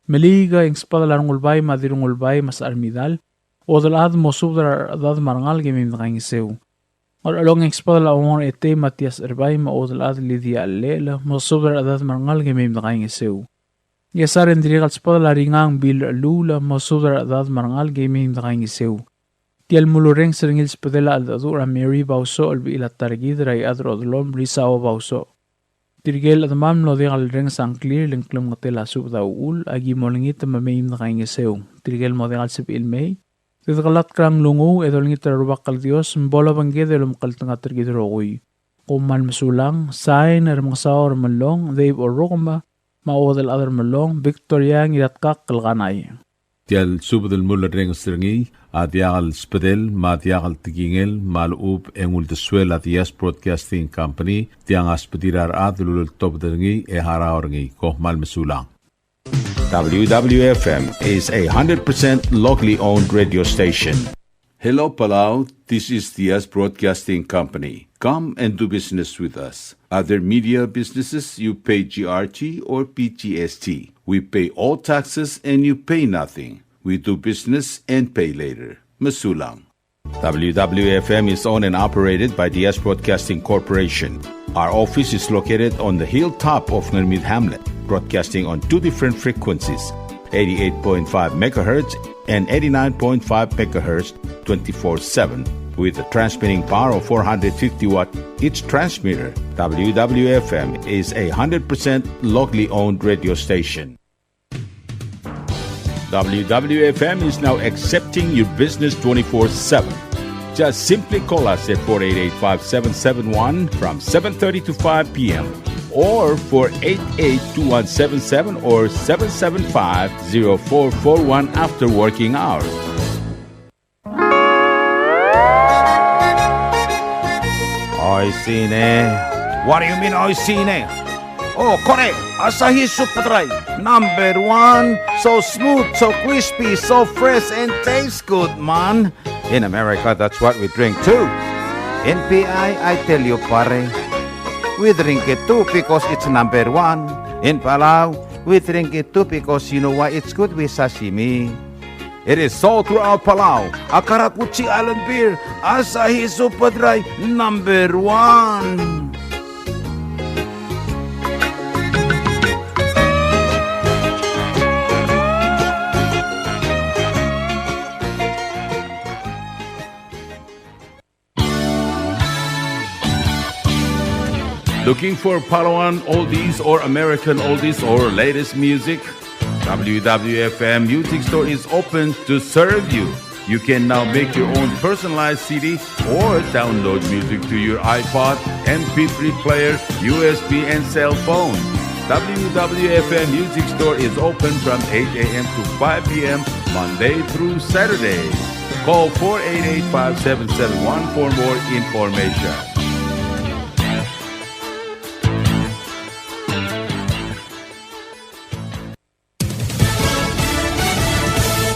Meliik e ng sbedel a Rengulbai me a Dirrengulbai me a Secharmidal, Uodelchad, mosubed er a rechedad me a rengalek e mei me dekaingeseu. Ngerchelong e ng sbedel a Uong er a Etei Matias Erbai me a Uodelchad Lydia Llechel, mosubed er a rechedad me a rengalek e mei me dekaingeseu. Ngchesar e ng dirrek el sbedel a Ringang Bill Rechelluul, mosubed er a rechedad me a rengalek e mei me dekaingeseu. Tia el mulerrenges er ngii el sbedel a cheldecheduch er a Mary Bausoch el bechil a ta er kid er a Iechad er a Odelom Risao Bausoch. Tirke el chedemam el mlo diak el rrenges a ngklir el klemengetel a subed a uchul, aki mo olengit me mei me dekaingeseu. Tirke el mo diak el sebechir el mei, di dekelatk er a nglunguuch e dolengit er a Rubak el Dios me bo lobengked el omekngeltengat er kid el rokui. Kom kmal mesulang. Sain, Remengesau Remelong, Dave Orrukem, me a Uodelchad Remelong, Victoria Ngiratkakl Kanai. Tia el subed el mulerrenges er ngii a diak el sbedel me a diak el tekingel me a lechub e ng uldesuel a Diaz Broadcasting Company, tiang a sbedir a rechad el uleltobed er ngii e harau er ngii. Kom kmal mesulang. W W F M is a hundred percent locally owned radio station. Hello, Palau. This is Diaz Broadcasting Company. Come and do business with us. Other media businesses, you pay G R T or P G S T. We pay all taxes and you pay nothing. We do business and pay later. Mesulang. W W F M is owned and operated by Diaz Broadcasting Corporation. Our office is located on the hilltop of Ngermid Hamlet, broadcasting on two different frequencies, eighty-eight point five megahertz and eighty-nine point five megahertz, twenty-four seven, with a transmitting power of four hundred fifty watt each transmitter. W W F M is a hundred percent locally owned radio station. W W F M is now accepting your business twenty-four seven. Just simply call us at four eight eight, five seven seven one from seven thirty to five P M, or four eight eight, two one seven seven or seven seven five, zero four four one after working hours. Oishii ne. What do you mean, oishii ne? Oh, kore, Asahi Super Dry, number one. So smooth, so crispy, so fresh, and tastes good, man. In America, that's what we drink too. In P I, I tell you, pare, we drink it too because it's number one. In Palau, we drink it too because you know why? It's good with sashimi. It is sold throughout Palau. A karakuchi island beer, Asahi Super Dry, number one. Looking for Palauan oldies or American oldies or latest music? W W F M Music Store is open to serve you. You can now make your own personalized C D or download music to your iPod, M P three player, U S B, and cell phone. W W F M Music Store is open from eight a.m. to five p.m. Monday through Saturday. Call four eight eight, five seven seven one for more information.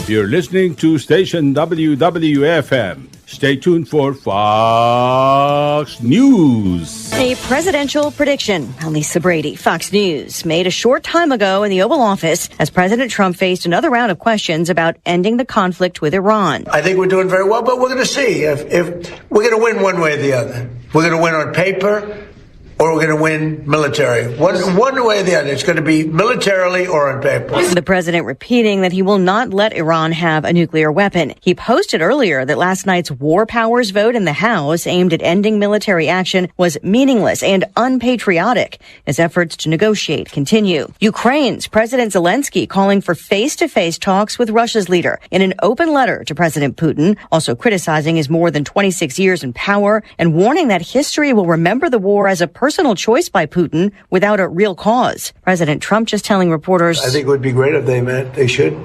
You're listening to station W W F M. Stay tuned for Fox News. A presidential prediction. I'm Lisa Brady, Fox News, made a short time ago in the Oval Office as President Trump faced another round of questions about ending the conflict with Iran. I think we're doing very well, but we're gonna see if, if we're gonna win one way or the other. We're gonna win on paper, or we're gonna win military. One, one way or the other. It's gonna be militarily or on paper. The president repeating that he will not let Iran have a nuclear weapon. He posted earlier that last night's war powers vote in the House aimed at ending military action was meaningless and unpatriotic as efforts to negotiate continue. Ukraine's President Zelensky calling for face-to-face talks with Russia's leader in an open letter to President Putin, also criticizing his more than twenty-six years in power and warning that history will remember the war as a personal choice by Putin without a real cause. President Trump just telling reporters, I think it would be great if they met. They should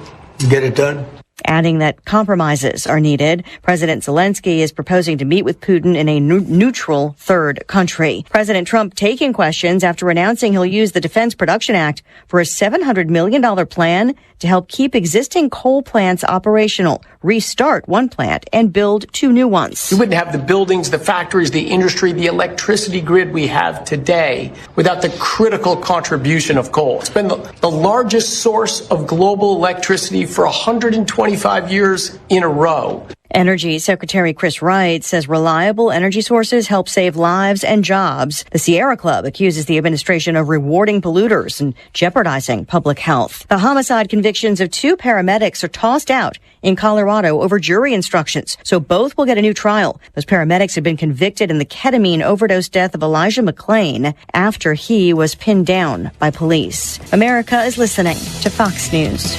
get it done. Adding that compromises are needed. President Zelensky is proposing to meet with Putin in a neu-, neutral third country. President Trump taking questions after announcing he'll use the Defense Production Act for a seven hundred million dollar plan to help keep existing coal plants operational, restart one plant, and build two new ones. We wouldn't have the buildings, the factories, the industry, the electricity grid we have today without the critical contribution of coal. It's been the, the largest source of global electricity for one hundred twenty-five years in a row. Energy Secretary Chris Wright says reliable energy sources help save lives and jobs. The Sierra Club accuses the administration of rewarding polluters and jeopardizing public health. The homicide convictions of two paramedics are tossed out in Colorado over jury instructions, so both will get a new trial. Those paramedics had been convicted in the ketamine overdose death of Elijah McClain after he was pinned down by police. America is listening to Fox News.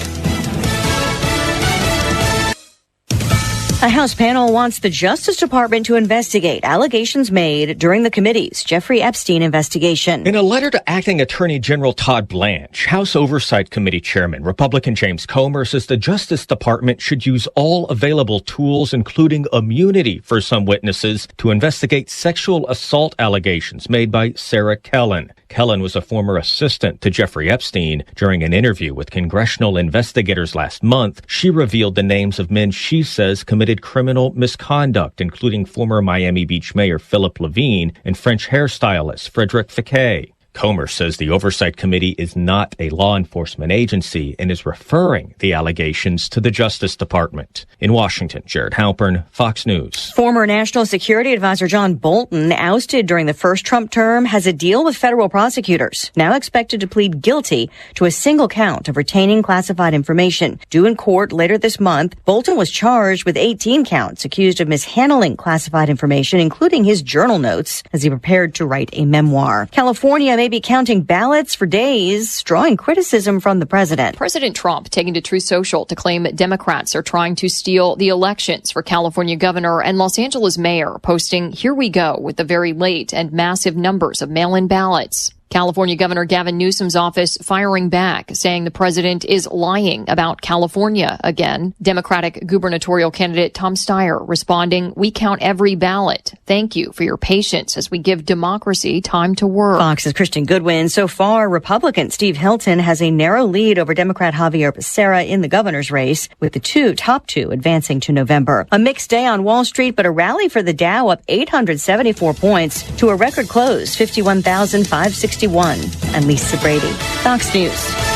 A House panel wants the Justice Department to investigate allegations made during the committee's Jeffrey Epstein investigation. In a letter to Acting Attorney General Todd Blanche, House Oversight Committee Chairman Republican James Comer says the Justice Department should use all available tools, including immunity for some witnesses, to investigate sexual assault allegations made by Sarah Kellen. Kellen was a former assistant to Jeffrey Epstein. During an interview with congressional investigators last month, she revealed the names of men she says committed criminal misconduct, including former Miami Beach Mayor Philip Levine and French hairstylist Frederic Fekkai. Comer says the Oversight Committee is not a law enforcement agency and is referring the allegations to the Justice Department. In Washington, Jared Halpern, Fox News. Former National Security Advisor John Bolton, ousted during the first Trump term, has a deal with federal prosecutors, now expected to plead guilty to a single count of retaining classified information. Due in court later this month, Bolton was charged with eighteen counts, accused of mishandling classified information, including his journal notes, as he prepared to write a memoir. California may be counting ballots for days, drawing criticism from the president. President Trump taking to Truth Social to claim Democrats are trying to steal the elections for California governor and Los Angeles mayor, posting, "Here we go with the very late and massive numbers of mail-in ballots." California Governor Gavin Newsom's office firing back, saying the president is lying about California again. Democratic gubernatorial candidate Tom Steyer responding, "We count every ballot. Thank you for your patience as we give democracy time to work." Fox's Kristen Goodwin. So far, Republican Steve Hilton has a narrow lead over Democrat Javier Becerra in the governor's race, with the two, top two advancing to November. A mixed day on Wall Street, but a rally for the Dow, up eight hundred seventy-four points to a record close, fifty-one thousand five sixty-one. I'm Lisa Brady, Fox News.